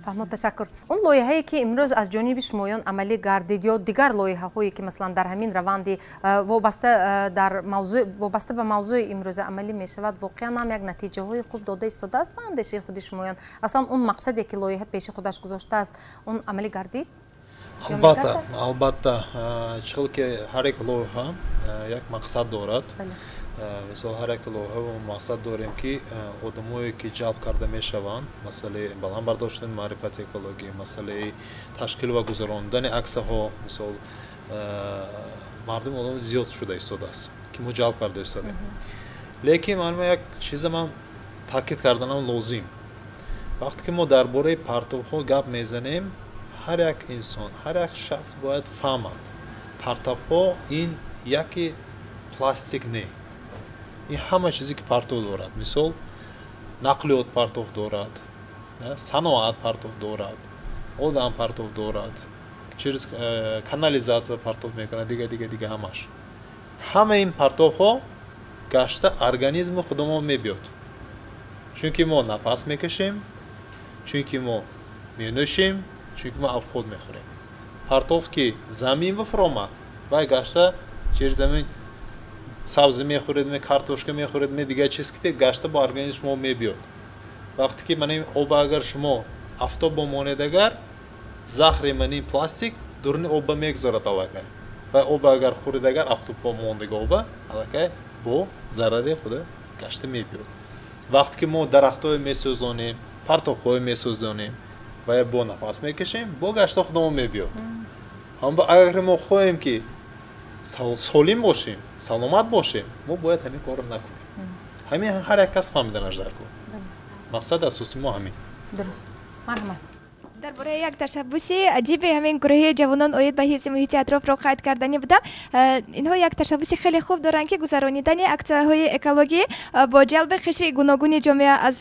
Фаҳмо, ташаккур. Он лоиҳае, ки имрӯз аз ҷониби шумоён амалӣ гардид ё дигар лоиҳаҳое, ки масалан дар ҳамин раванди вобаста дар мавзӯъ, вобаста ба мавзӯи имрӯза амалӣ мешавад, воқеан ҳам як натиҷаҳои хуб дода истодааст ба андешаи худи шумоён? Аслан он мақсаде, ки лоиҳа пеши худаш гузоштааст, он амалӣ гардид? Албатта, албатта, чӣ хел ки ҳар як лоиҳа як мақсад дорад. Мисол, ҳар як лоиҳа мо мақсад дорем, ки одамое, ки ҷалб карда мешаванд, масъалаи баланд бардоштани маърифати экологӣ, масъалаи ташкил ва гузарондани аксияҳо. Мисол, мардум, одам зиёд шуда истодааст, ки мо ҷалб карда истодем. Лекин ман як чиза ман таъкид карданам лозим: вақте ки мо дар бораи партовҳо гап мезанем, ҳар як инсон, ҳар як шахс бояд фаҳмад, партовҳо ин яке пластик не, ин ҳама чизе, ки партов дорад. Мисол, нақлиёт партов дорад, саноат партов дорад, одам партов дорад, через канализация партов мекунад, дига, дига, дига, ҳамаш. Ҳама ин партовҳо гашта организми худамон мебиёд, чунки мо нафас мекашем, чунки мо менӯшем, чунки мо обхӯд мехӯрем. Партов, ки замин бифуромад, вай гашта через замин, сабзӣ мехӯред, ме картошка мехӯред, ме дигар чиз, ки гашта бо организми шумо мебиёд. Вақте ки мана ин оба агар шумо афтоб монед, агар захри мана ин пластик дуруни оба мегузорад аллакай, ва оба агар хӯред, агар афтоб мондага оба, аллакай бо зарари худа гашта мебиёд. Вақте ки мо дарахтҳое месӯзонем, партовҳое месӯзонем ва бо нафас мекашем, бо гашта худамон мебиёд. Агар мо хоҳем, ки солим бошем, саломат бошем, мо бояд ҳамин корро накунем. Ҳамин ҳар як кас фаҳмиданаш дар кор. Мақсади асосии мо ҳамин. Дуруст, марҳамат. Дар бораи як ташаббуси аҷиби ҳамин гурӯҳи ҷавонон оид ба ҳифзи муҳити атрофро қайд карданӣ будам. Инҳо як ташаббуси хеле хуб доранд, ки гузаронидани аксияҳои экологӣ бо ҷалби қишри гуногуни ҷомеа, аз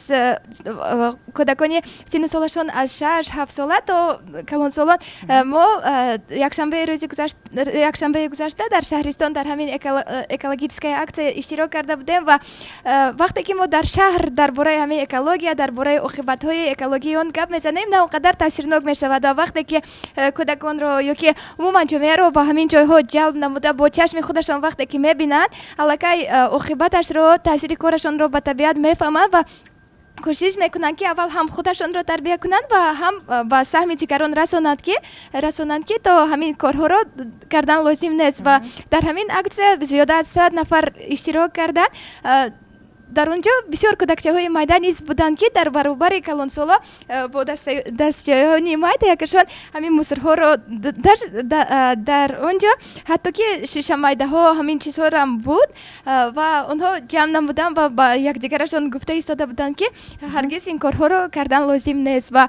кӯдакони синну солашон аз 6-7 сола то калонсолон. Мо якшанбеи гузашта дар шаҳристон дар ҳамин экологическая акция иштирок карда будем ва вақте ки мо дар шаҳр дар бораи ҳамин экология, дар бораи оқибатҳои экологии он гап мезанем, на он қадар таъсирнок мешавад. Ва вақте ки кӯдаконро ё ки умуман ҷомеаро ба ҳамин ҷойҳо ҷалб намуда, бо чашми худашон вақте ки мебинанд, аллакай оқибаташро, таъсири корашонро ба табиат мефаҳманд ва кӯшиш мекунанд, ки аввал ҳам худашонро тарбия кунанд ва ҳам ба саҳми дигарон расонанд, ки то ҳамин корҳоро кардан лозим нест. Ва дар ҳамин аксия зиёда аз 100 нафар иштирок карданд. Дар он ҷо бисёр кӯдакчаҳои майда низ буданд, ки дар баробари калонсоло бо дастчаҳои майда якашон ҳамин мусорҳоро, дар он ҷо ҳатто ки шишамайдаҳо, ҳамин чизҳоам буд, ва онҳо ҷамъ намуданд ва ба якдигарашон гуфта истода буданд, ки ҳаргиз ин корҳоро кардан лозим нест. Ва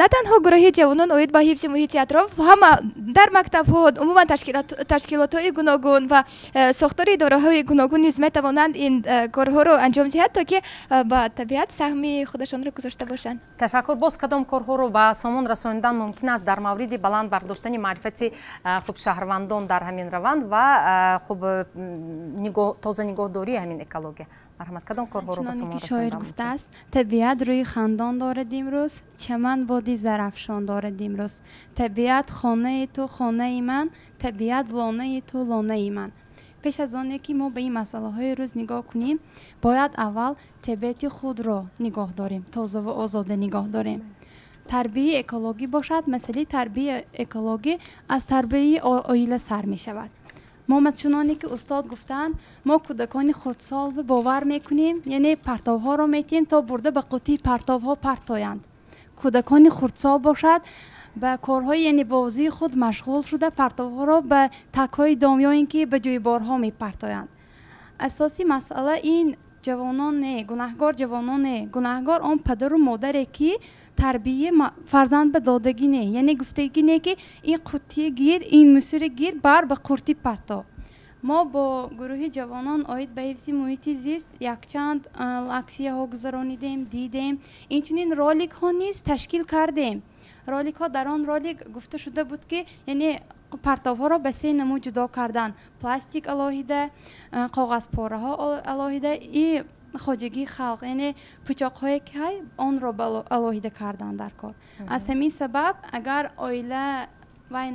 на танҳо гурӯҳи ҷавонон оид ба ҳифзи муҳити атроф, ҳама дар мактабҳо, умуман ташкилотҳои гуногун ва сохтори идораҳои гуногун низ метавонанд ин корҳоро анҷом диҳад, то ки ба табиат саҳми худашонро гузошта бошанд. Ташаккур. Боз кадом корҳоро ба сомон расонидан мумкин аст дар мавриди баланд бардоштани маърифати хуб шаҳрвандон дар ҳамин раванд ва хуб тоза нигоҳдории ҳамин экология? Марҳамат, кадом корҳоро ба сомон расонидан? Шоир гуфтааст: табиат рӯи хандон дорад имрӯз, чаман боди зарафшон дорад имрӯз. Табиат хонаи ту, хонаи ман, табиат лонаи ту, лонаи ман. Пеш аз оне ки мо ба ин масъалаҳои рӯз нигоҳ кунем, бояд аввал табиати худро нигоҳ дорем, тозаву озода нигоҳ дорем. Тарбияи экологӣ бошад, масъалаи тарбияи экологӣ аз тарбияи оила сар мешавад. Мо, чуноне ки устод гуфтанд, мо кӯдакони хурдсол бовар мекунем, яъне партовҳоро метиҳем, то бурда ба қуттии партовҳо партоянд. Кӯдакони хурдсол бошад, ба корҳои, яъне бозии худ машғул шуда, партовҳоро ба такҳои дом ё ин ки ба ҷӯйборҳо мепартоянд. Асоси масъала ин ҷавонон не, гунаҳгор ҷавонон не, гунаҳгор он падару модаре, ки тарбияи фарзанд ба додагӣ не, яъне гуфтагӣ не, ки ин қуттия гир, ин мусури гир, бар ба қуртӣ парто. Мо бо гурӯҳи ҷавонон оид ба ҳифзи муҳити зист якчанд аксияҳо гузаронидем, дидем, инчунин роликҳо низ ташкил кардем. Роликҳо, дар он ролик гуфта шуда буд, ки яъне партовҳоро ба се намуд ҷудо кардан: пластик алоҳида, коғазпораҳо алоҳида и хоҷагии халқ, яъне пучоқҳое ки ҳай, онро алоҳида кардан дар кор. Аз ҳамин сабаб, агар оила вай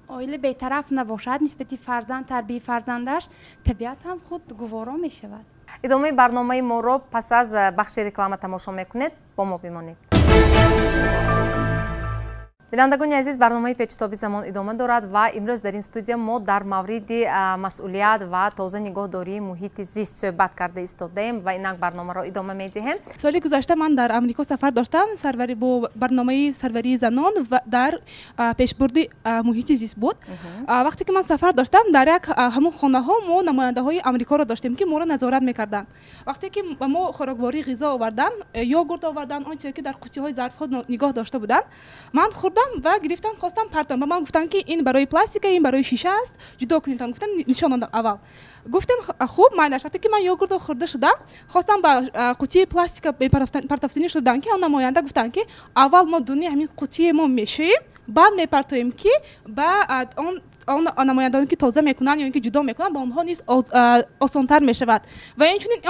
оила бетараф набошад нисбати фарзанд, тарбияи фарзандаш, табиат ҳам худ гуворо мешавад. Идомаи барномаи моро пас аз бахши реклама тамошо мекунед. Бо мо бимонед. Бинандагони азиз, барномаи Печитоби замон идома дорад ва имрӯз дар ин студия мо дар мавриди масъулият ва тоза нигоҳдории муҳити зист суҳбат карда истодаем ва инак барномаро идома медиҳем. Соли гузашта ман дар Амрико сафар доштам, сарвари бо барномаи сарварии занон ва дар пешбурди муҳити зист буд. Вақте ки ман сафар доштам, дар як ҳамон хонаҳо мо намояндаҳои Амрикоро доштем, ки моро назорат мекарданд. Вақте ки ба мо хӯрокворӣ, ғизо оварданд, йогурт оварданд, он чизе ки дар қуттиҳои зарфҳо нигоҳ дошта буданд, ман хӯрдам ва гирифтам, хостам партом. Ба ман гуфтанд, ки ин барои пластика, ин барои шиша аст, ҷудо кунед. Гуфтам, нишон додам аввал. Гуфтем, хуб, майлаш. Вақте ки ман йогуртро хӯрда шудам, хостам ба қуттии пластика партофтанӣ шудам, ки он намоянда гуфтанд, ки аввал мо дуни ҳамин қуттии мо мешӯем, баъд мепартоем, ки ба он намояндагоне ки тоза мекунанд ё ин ки ҷудо мекунанд, ба онҳо низ осонтар мешавад. Ва инчунин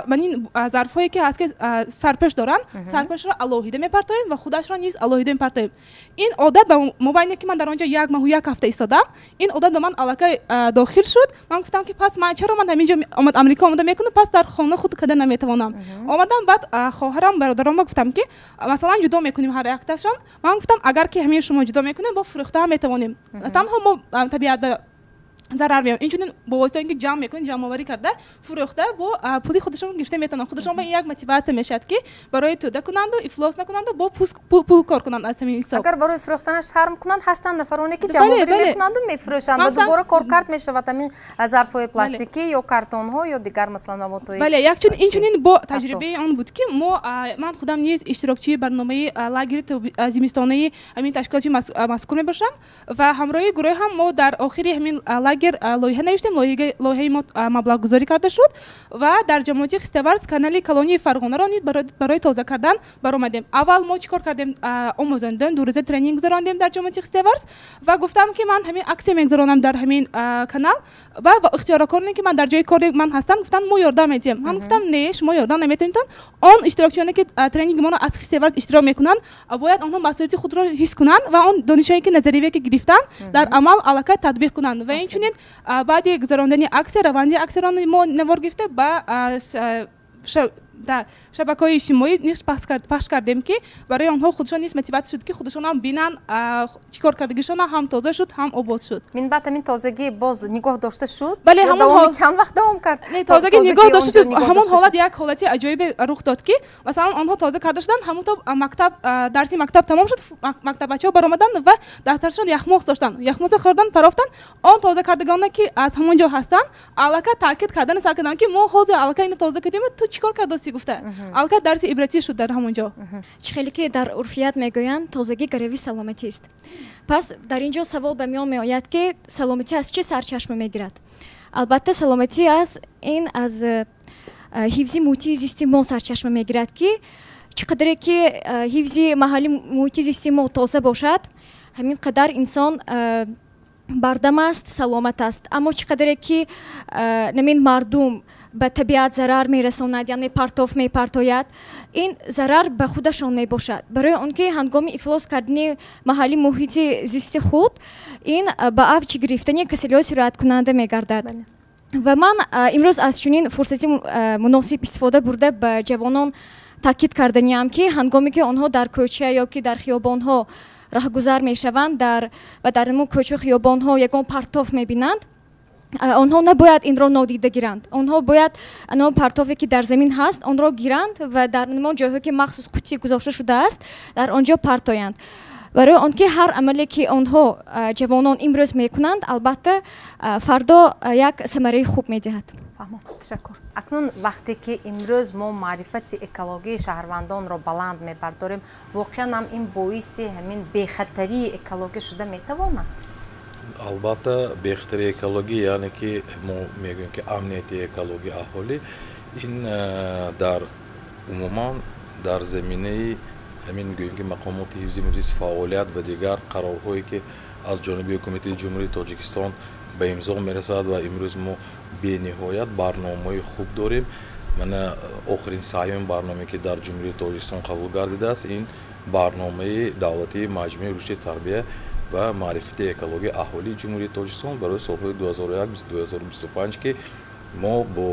он ин зарфҳое ки ҳаст, ки сарпӯш доранд, сарпӯшро алоҳида мепартоем ва худашро низ алоҳида мепартоем. Ин одат ба мобайне ки ман дар он ҷо як моҳу як ҳафта истодам, ин одат ба ман аллакай дохил шуд. Ман гуфтам, ки пас ман чаро ман ҳамин ҷо Амрико омода мекунам, пас дар хона худ када наметавонам? Омадам, баъд хоҳарам, бародаронма гуфтам, ки масалан ҷудо мекунем ҳар якташон. Ман гуфтам, агар ки ҳамин шумо ҷудо мекунем, бо фурӯхта ҳам метавонем. Танҳо мо табиат ба зарар меёбанд. Инчунин бо воситаи он ки ҷамъ мекунанд, ҷамъоварӣ карда фурӯхта бо пули худашон гирифта метавонанд. Худашон ба ин як мотиватсия мешавад, ки барои тӯда кунанду ифлос накунанду бо пул кор кунанд аз ҳамин ҳисоб. Агар барои фурӯхтана шарм кунанд, ҳастанд нафароне ки ҷамъоварӣ мекунанду мефурӯшанд ва дубора коркард мешавад ҳамин зарфҳои пластикӣ ё картонҳо ё дигар масалан маводҳои. Бале, инчунин бо таҷрибаи он буд, ки ман худам низ иштирокчии барномаи лагери зимистонаи ҳамин ташкилоти мазкур мебошам ва ҳамроҳи гурӯҳ ҳам мо дар охири ҳамин лагер лоиҳа навиштем. Лоиҳаи мо маблағгузорӣ карда шуд ва дар ҷамоати Хистеварз канали колонияи Фарғонаро низ барои тоза кардан баромадем. Аввал мо чӣ кор кардем? Омӯзондем, 2 рӯза тренинг гузарондем дар ҷамоати Хистеварз ва гуфтам, ки ман ҳамин аксия мегузаронам дар ҳамин канал ва ихтиёрокороне, ки ман дар ҷои кори ман ҳастанд, гуфтанд, мо ёрдам медиҳем. Ман гуфтам, не, шумо ёрдам наметавонед. Он иштирокчиёне, ки тренинги моро аз Хистеварз иштирок мекунанд, бояд онҳо масъулияти худро ҳис кунанд ва он донишҳое, ки назаривие, ки гирифтанд, дар амал аллакай татбиқ кунанд. Ва инчунин баъди гузарондани аксия, раванди аксияро мо навор гирифта ба шабакаҳои иҷтимоӣ низ пахш кардем, ки барои онҳо худшон низ мотиватсия шуд, ки худашонам бинанд чӣ кор кардагишона ҳам тоза шуд, ҳам обод шуд. Минбаъд ҳамин тозагӣ боз нигоҳ дошта шуд? Бале, чанд вақт давом кард? Тозагӣ нигоҳ дошта шуд. Ҳамон ҳолат як ҳолати аҷоибе рух дод, ки масалан онҳо тоза карда шуданд, ҳамон то мактаб дарси мактаб тамом шуд, мактаббачаҳо баромаданд ва дафтаршон яхмоз доштанд, яхмоза хӯрдан парофтанд. Он тоза кардагоне, ки аз ҳамон ҷо ҳастанд, аллакай таъкид кардани сар карданд, ки мо ҳозир аллакай ино тоза кардем, ту чӣ кор кардосӣ гуфта. Аллакай дарси ибратӣ шуд дар ҳамон ҷо. Чӣ хеле ки дар урфият мегӯянд, тозагӣ гарави саломатист. Пас дар ин ҷо савол ба миён меояд, ки саломатӣ аз чӣ сарчашма мегирад? Албатта, саломатӣ аз ин аз ҳифзи муҳити зисти мо сарчашма мегирад, ки чӣ қадре ки ҳифзи маҳалли муҳити зисти мо тоза бошад, ҳамин қадар инсон бардам аст, саломат аст. Аммо чӣ қадре ки намин мардум ба табиат зарар мерасонад, яъне партов мепартояд, ин зарар ба худашон мебошад. Барои он ки ҳангоми ифлос кардани маҳалли муҳити зисти худ, ин ба авҷ гирифтани касалиҳои сирояткунанда мегардад. Ва ман имрӯз аз чунин фурсати муносиб истифода бурда ба ҷавонон таъкид карданиам, ки ҳангоме ки онҳо дар кӯча ё ки дар хиёбонҳо раҳгузар мешаванд ва дар ҳамон кӯчу хиёбонҳо ягон партов мебинанд, онҳо набояд инро нодида гиранд. Онҳо бояд он партове, ки дар замин ҳаст, онро гиранд ва дар ҳамон ҷойҳое, ки махсус қутӣ гузошта шудааст, дар он ҷо партоянд. Барои он ки ҳар амале, ки онҳо ҷавонон имрӯз мекунанд, албатта фардо як самараи хуб медиҳад. Фаҳмам, ташаккур. Акнун вақте ки имрӯз мо маърифати экологии шаҳрвандонро баланд мебардорем, воқеан ҳам ин боиси ҳамин бехатарии экологӣ шуда метавонад? Албатта, бехатарии экологӣ, яъне ки мо мегӯем, ки амнияти экологии аҳолӣ, ин дар умуман дар заминаи ҳамин гӯем, ки мақомоти ҳифзи муҳити фаъолият ва дигар қарорҳое, ки аз ҷониби ҳукумати Ҷумҳурии Тоҷикистон ба имзо мерасад ва имрӯз мо бениҳоят барномаҳои хуб дорем. Мана охирин саҳими барномае, ки дар Ҷумҳурии Тоҷикистон қабул гардидааст, ин барномаи давлатии маҷмӯи рушди тарбия ва маърифати экологии аҳолии Ҷумҳурии Тоҷикистон барои солҳои 2001-2025, ки мо бо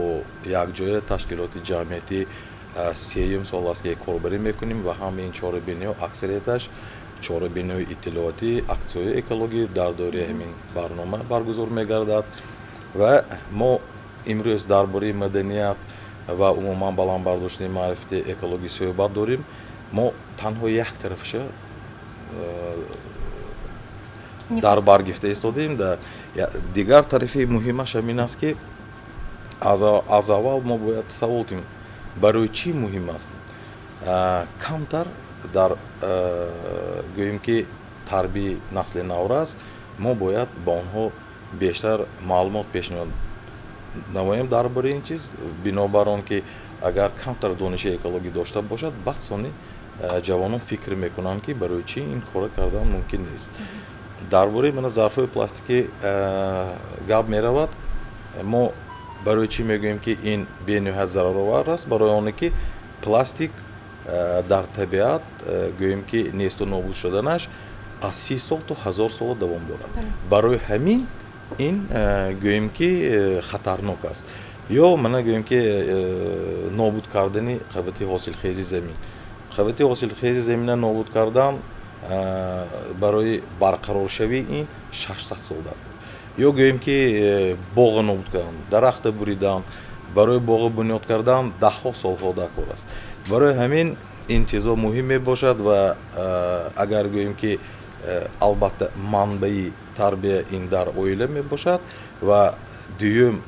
якҷоя ташкилоти ҷамъиятӣ сеюм сол аст, ки корбарӣ мекунем ва ҳамаи ин чорабиниҳо, аксарияташ чорабиниҳои иттилоотӣ, аксияҳои экологӣ дар доираи ҳамин барнома баргузор мегардад. Ва мо имрӯз дар бораи маданият ва умуман баланд бардоштани маърифати экологӣ суҳбат дорем. Мо танҳо як тарафаша дар бар гирифта истодем. Дигар тарафи муҳимаш ҳамин аст, ки аз аввал мо бояд савол кунем, барои чӣ муҳим аст? Камтар дар гӯем, ки тарбияи насли наврас мо бояд ба онҳо бештар маълумот пешниҳод намоем дар бораи ин чиз. Бинобар он ки агар камтар дониши экологӣ дошта бошад, баъд сони ҷавонон фикр мекунанд, ки барои чӣ ин кора кардан мумкин нест. Дар бораи мана зарфҳои пластикӣ гап меравад. Мо барои чӣ мегӯем, ки ин бениҳоят зараровар аст? Барои оне ки пластик дар табиат, гӯем ки несту нобуд шуданаш аз 30 сол то 1000 сола давом дорад. Барои ҳамин ин гӯем, ки хатарнок аст. Ё мана гӯем, ки нобуд кардани қабати ҳосилхези замин. Қабати ҳосилхези замина нобуд кардан барои барқароршавии ин 600 сол дар. Ё гӯем ки боғ нобуд кардан, дарахта буридан, барои боғ бунёд кардан даҳҳо солҳо даркор аст. Барои ҳамин ин чизҳо муҳим мебошад ва агар гӯем ки албатта манбаи тарбия ин дар оила мебошад ва дуюм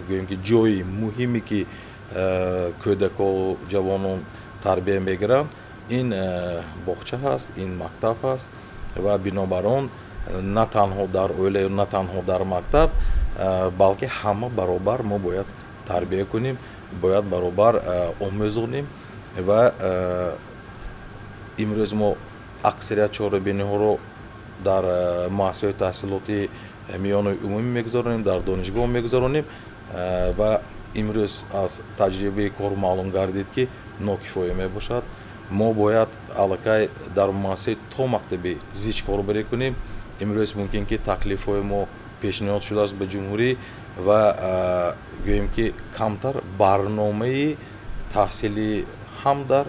гӯем ки ҷои муҳиме ки кӯдако ҷавонон тарбия мегиранд ин боғча ҳаст, ин мактаб ҳаст ва бинобар он на танҳо дар оила, на танҳо дар мактаб, балки ҳама баробар мо бояд тарбия кунем, бояд баробар омӯзонем ва имрӯз мо аксарият чорабиниҳоро дар муассисаҳои таҳсилоти миёнаи умумӣ мегузаронем, дар донишгоҳ мегузаронем ва имрӯз аз таҷрибаи кор маълум гардид ки нокифоя мебошад. Мо бояд аллакай дар муассисаи томактабӣ зич корбарӣ кунем. Имрӯз мумкин ки таклифҳои мо пешниҳод шудааст ба ҷумҳурӣ ва гӯем ки камтар барномаи таҳсилӣ ҳам дар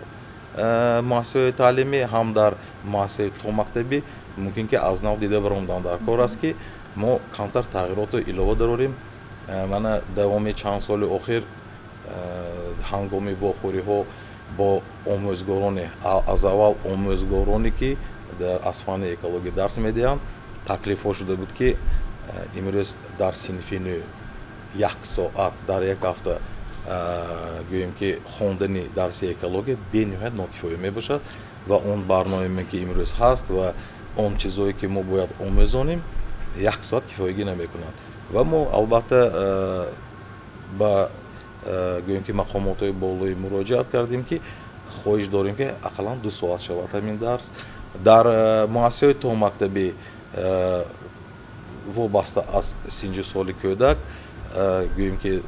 муассисаҳои таълимӣ, ҳам дар муассисаи томактабӣ мумкин ки аз нав дида баромадан дар кор аст ки мо камтар тағйиротро илова дарорем. Мана давоми чанд соли охир ҳангоми вохӯриҳо бо омӯзгороне, аз аввал омӯзгороне ки аз фанни экология дарс медиҳанд, таклифҳо шуда буд ки имрӯз дар синфи нӯ як соат дар як ҳафта гӯем ки хондани дарси экология бениҳоят нокифоя мебошад ва он барномае ки имрӯз ҳаст ва он чизое ки мо бояд омӯзонем як соат кифоягӣ намекунад. Ва мо албатта ба гӯем ки мақомотҳои болоӣ муроҷиат кардем ки хоҳиш дорем ки ақаллан 2 соат шавад ҳамин дарс. Дар муассисаҳои томактабӣ вобаста аз синҷу соли кӯдак гӯем ки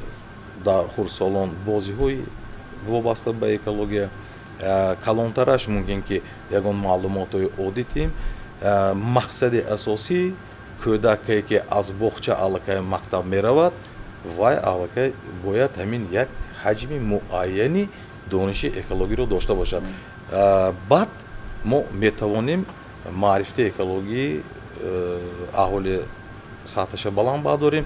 дар хурдсолон бозиҳои вобаста ба экология, калонтараш мумкин ки ягон маълумотҳои оддӣ тим. Мақсади асосӣ кӯдаке ки аз боғча аллакай мактаб меравад, вай аллакай бояд ҳамин як ҳаҷми муайяни дониши экологиро дошта бошад. Баъд мо метавонем маърифати экологии аҳоли сатҳаша баланд бардорем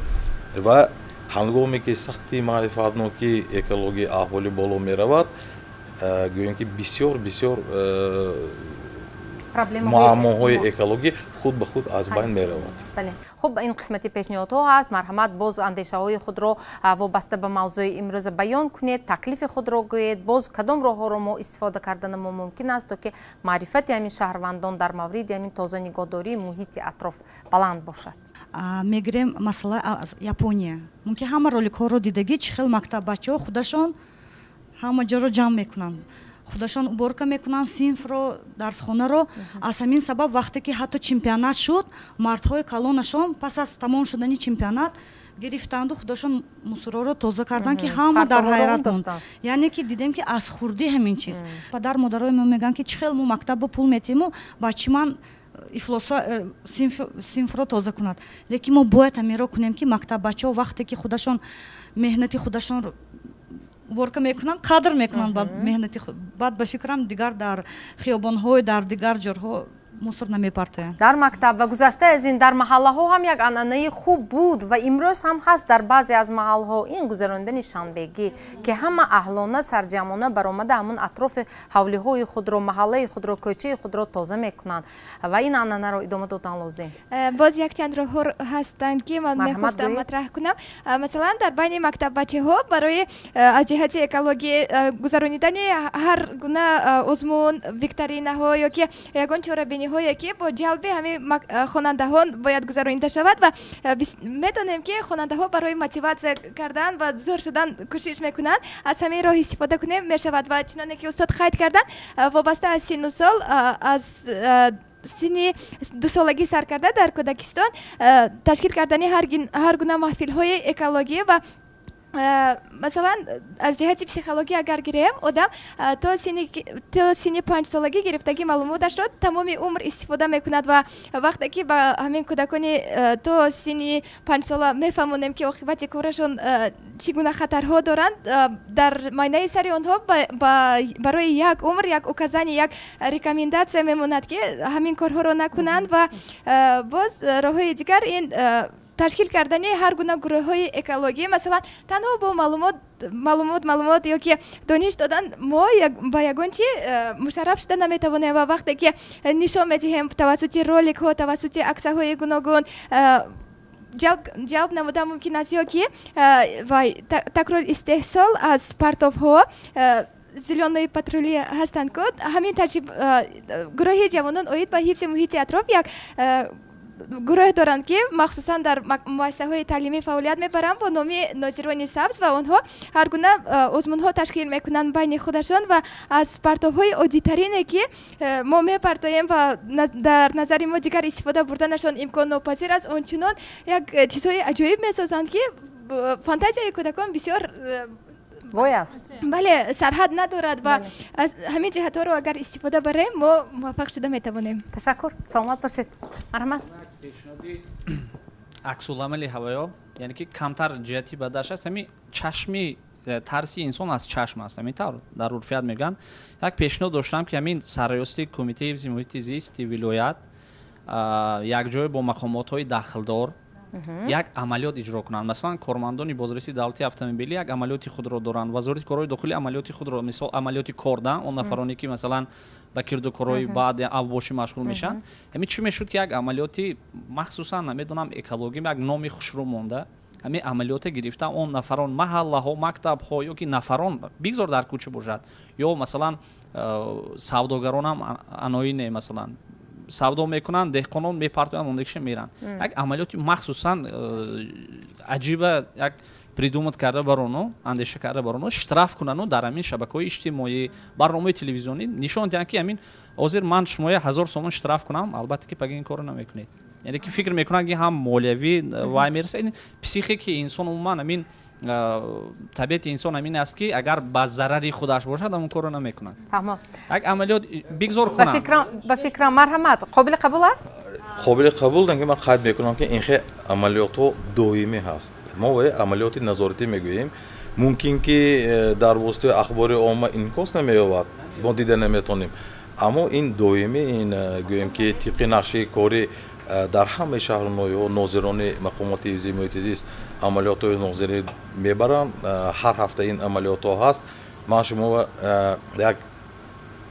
ва ҳангоме ки сатҳи маърифатнокии экологии аҳолӣ боло меравад, гӯем ки бисёр бисёр муаммоҳои экологӣ худ ба худ аз байн меравад. Бале, хуб, ин қисмати пешниҳодҳо ҳаст. Марҳамат, боз андешаҳои худро вобаста ба мавзӯи имрӯза баён кунед, таклифи худро гӯед. Боз кадом роҳҳоро мо истифода кардана мо мумкин аст, то ки маърифати ҳамин шаҳрвандон дар мавриди ҳамин тоза нигоҳдории муҳити атроф баланд бошад? Мегирем масъала аз Япония. Мумкин ҳама роликҳоро дидагӣ, чӣ хел мактаббачаҳо худашон ҳама ҷоро ҷамъ мекунанд, худашон уборка мекунанд, синфро, дарсхонаро. Аз ҳамин сабаб вақте ки ҳатто чемпионат шуд, мардҳои калонашон пас аз тамом шудани чемпионат гирифтанду худашон мусорро тоза карданд, ки ҳама дар ҳайрат монд. Яъне ки дидем ки аз хурдӣ ҳамин чиз. Падар модарои мо мегӯянд ки чӣ хел мо мактаб пул метиҳему бачи ман ифлоса синфро тоза кунад. Лекин мо бояд ҳаминро кунем ки мактаббачаҳо вақте ки худашон меҳнати худашон уборка мекунанд, қадр мекунанд ба меҳнати худ. Баъд ба фикрам дигар дар хиёбонҳои дар дигар ҷорҳо мусор намепартоянд. Дар мактаб ва гузашта аз ин дар маҳаллаҳо ҳам як анъанаи хуб буд ва имрӯз ҳам ҳаст дар баъзе аз маҳалҳо ин гузарондани шанбегӣ, ки ҳама аҳлона сарҷамъона баромада ҳамон атрофи ҳавлиҳои худро, маҳаллаи худро, кӯчаи худро тоза мекунанд ва ин анъанаро идома додан лозим. Боз якчанд роҳҳо ҳастанд ки ман мехостам матраҳ кунам. Масалан, дар байни мактаббачаҳо барои аз ҷиҳати экологӣ гузаронидани ҳар гуна озмун, викторинаҳо ё ки ягон чорабиниҳо ки бо ҷалби ҳамин хонандаҳон бояд гузаронида шавад ва медонем ки хонандаҳо барои мотиватсия кардан ва зӯр шудан кӯшиш мекунанд. Аз ҳамин роҳ истифода кунем мешавад ва чуноне ки устод қайд карданд, вобаста аз синну сол, аз синни дусолагӣ сар карда дар кӯдакистон ташкил кардани ҳар гуна маҳфилҳои экологӣ ва Масалан, аз ҷиҳати психология агар гирем, одам то синни 5-солагӣ гирифтагӣ маълумоташро тамоми умр истифода мекунад ва вақте ки ба ҳамин кӯдакони то синни 5-сола мефаҳмонем, ки оқибати корашон чӣ гуна хатарҳо доранд, дар майнаи сари онҳо барои як умр як указание, як рекомендация мемонад, ки ҳамин корҳоро накунанд. Ва боз роҳҳои дигар ин ташкил кардани ҳар гуна гурӯҳҳои экологӣ. Масалан, танҳо бо маълумот ё ки дониш додан мо ба ягон чи мушарраф шуда наметавонем ва вақте ки нишон медиҳем тавассути роликҳо, тавассути аксаҳои гуногун ҷалб намудан мумкин аст, ё ки такрор истеҳсол аз партовҳо. Зелёные патрули ҳастанд, ку ҳамин гурӯҳи ҷавонон оид ба ҳифзи муҳити атроф як гурӯҳ доранд, ки махсусан дар муассисаҳои таълимӣ фаъолият мебаранд бо номи нозирони сабз ва онҳо ҳар гуна озмунҳо ташкил мекунанд байни худашон ва аз партовҳои оддитарине, ки мо мепартоем ва дар назари мо дигар истифода бурданашон имконнопазир аст, ончунон як чизҳои аҷоиб месозанд, ки фантазияи кӯдакон бисёр бой аст. Бале, сарҳад надорад ва аз ҳамин ҷиҳатҳоро агар истифода барем, мо муваффақ шуда метавонем. Ташаккур, саломат бошед. Марҳамат. Пешниҳоди аксуламали ҳавоё, яъне ки камтар ҷиҳати бадаш аст, ҳамин чашми тарси инсон аз чашм аст, ҳамин тавр дар урфият мегӯянд. Як пешниҳод доштам, ки ҳамин сарраёсати кумитаи ҳифзи муҳити зисти вилоят якҷоя бо мақомотҳои дахлдор як амалиёт иҷро кунанд. Масалан, кормандони бозрасии давлатии автомобилӣ як амалиёти худро доранд, вазорати корҳои дохилӣ амалиёти худро, мисол амалиёти корда, он нафароне ки масалан ба кирду корҳои баъд авбошӣ машғул мешаванд. Ҳамин чӣ мешуд, ки як амалиёти махсусан, намедонам, экологӣ, як номи хушрӯ монда, ҳамин амалиёте гирифта он нафарон маҳаллаҳо, мактабҳо ё ки нафарон бигзор дар кӯча бошад, ё масалан савдогаронам аноине, масалан савдо мекунанд, деҳқонон мепартоянд, ондагиша меранд. Як амалиёти махсусан аҷиба як придумат карда барону, андеша карда барону, штраф кунану дар ҳамин шабакаҳои иҷтимоӣ, барномаҳои телевизионӣ нишон диҳанд, ки ҳамин ҳозир ман шумоя 1000 сомон штраф кунам, албатта ки пага ин корро намекунед. Яъне ки фикр мекунанд, ки ҳам молиявӣ вай мерасад, психики инсон умуман ҳамин табиати инсон ҳамин аст, ки агар ба зарари худаш бошад, ҳамон корро намекунад. Як амалиёт бигзор кунанд. Ба фикрам, марҳамат, қобили қабул аст? Қобили қабул, ки ман қайд мекунам, ки ин хел амалиётҳо доимӣ ҳаст. Мо вай амалиёти назоратӣ мегӯем. Мумкин ки дар воситаи ахбори омма инъикос намеёбад, мо дида наметонем, аммо ин доимӣ, ин гӯем ки тибқи нақшаи корӣ дар ҳамаи шаҳру ноҳияҳо нозирони мақомоти ҳифзи муҳити зист амалиётҳои нозирӣ мебаранд. Ҳар ҳафта ин амалиётҳо ҳаст. Ман шумо як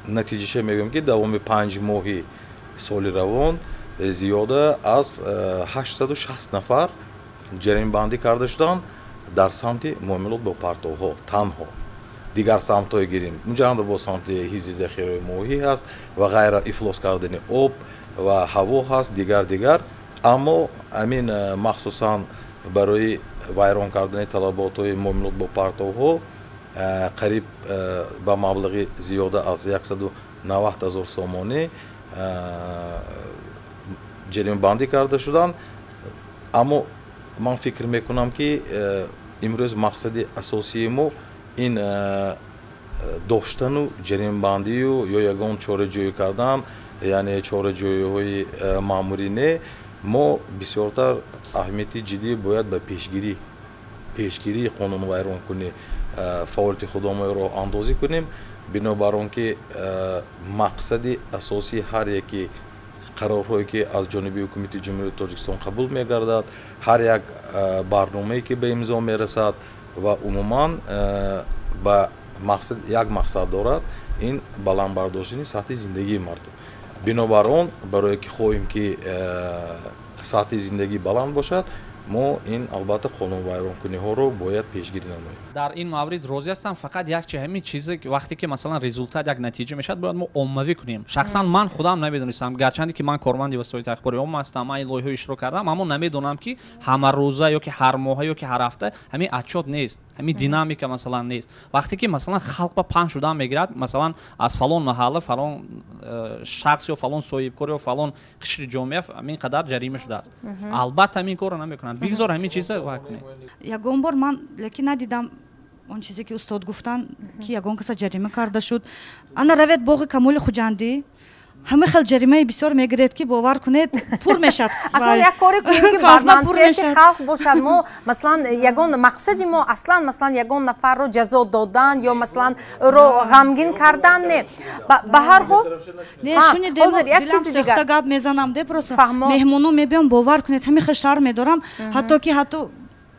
натиҷаша мегӯям, ки давоми 5 моҳи соли равон зиёда аз 860 нафар ҷаримабандӣ карда шуданд дар самти муомилот бо партовҳо танҳо. Дигар самтҳое гирем, муҷаррад бо самти ҳифзи захираҳои моҳӣ ҳаст ва ғайра, ифлос кардани об ва ҳаво ҳаст, дигар. Аммо ҳамин махсусан барои вайрон кардани талаботҳои муомилот бо партовҳо қариб ба маблағи зиёда аз 190 000 сомонӣ ҷаримабандӣ карда шуданд. Аммо ман фикр мекунам, ки имрӯз мақсади асосии мо ин доштану ҷаримабандию ё ягон чораҷӯӣ кардан, яъне чораҷӯиҳои маъмурӣ не. Мо бисёртар аҳамияти ҷиддӣ бояд ба пешгирии қонунвайронкунӣ фаъолияти худомоиро андозӣ кунем, бинобар он ки мақсади асосии ҳар яке қарорҳое ки аз ҷониби ҳукумати Ҷумҳурии Тоҷикистон қабул мегардад, ҳар як барномае ки ба имзо мерасад ва умуман ба мақсад, як мақсад дорад, ин баланд бардоштани сатҳи зиндагии мардум. Бинобар он, барое ки хоҳем ки сатҳи зиндагӣ баланд бошад, мо ин албатта қонунвайронкуниҳоро бояд пешгирӣ намоем. Дар ин маврид розӣ ҳастам, фақат як чи, ҳамин чизе вақте ки масалан результат як натиҷа мешавад, бояд мо оммавӣ кунем. Шахсан ман худам намедонистам, гарчанде ки ман корманди васоити ахбори омма ҳастам, ман ин лоиҳаҳо иштирок кардам, аммо намедонам ки ҳамарӯза ё ки ҳар моҳа ё ки ҳар ҳафта ҳамин отчёт нест, ҳамин динамика масалан нест. Вақте ки масалан халқ ба паҳн шудан мегирад, масалан аз фалон маҳалла фалон шахс ё фалон соҳибкор ё фалон қишри ҷомеа ҳамин қадар ҷарима шудааст, албатта ҳамин корро намекунанд. мекунанд. Бигзор ҳамин чиза ва кунед. Ягон бор ман лекин надидам он чизе ки устод гуфтанд, ки ягон каса ҷарима карда шуд. Ана равед боғи Камоли Хуҷандӣ, ҳама хел ҷаримаи бисёр мегиред, ки бовар кунед, пур мешад. Акнун як коре кунем, ки бар манфиати халқ бошад. Мо масалан ягон мақсади мо аслан масалан ягон нафарро ҷазо додан ё масалан ӯро ғамгин кардан не. Ба ҳар ҳол не, шунидем, ҳозир як чизи дигар гап мезанам, де, просто меҳмоно мебиём, бовар кунед, ҳама хел шарм медорам, ҳатто ки ҳатто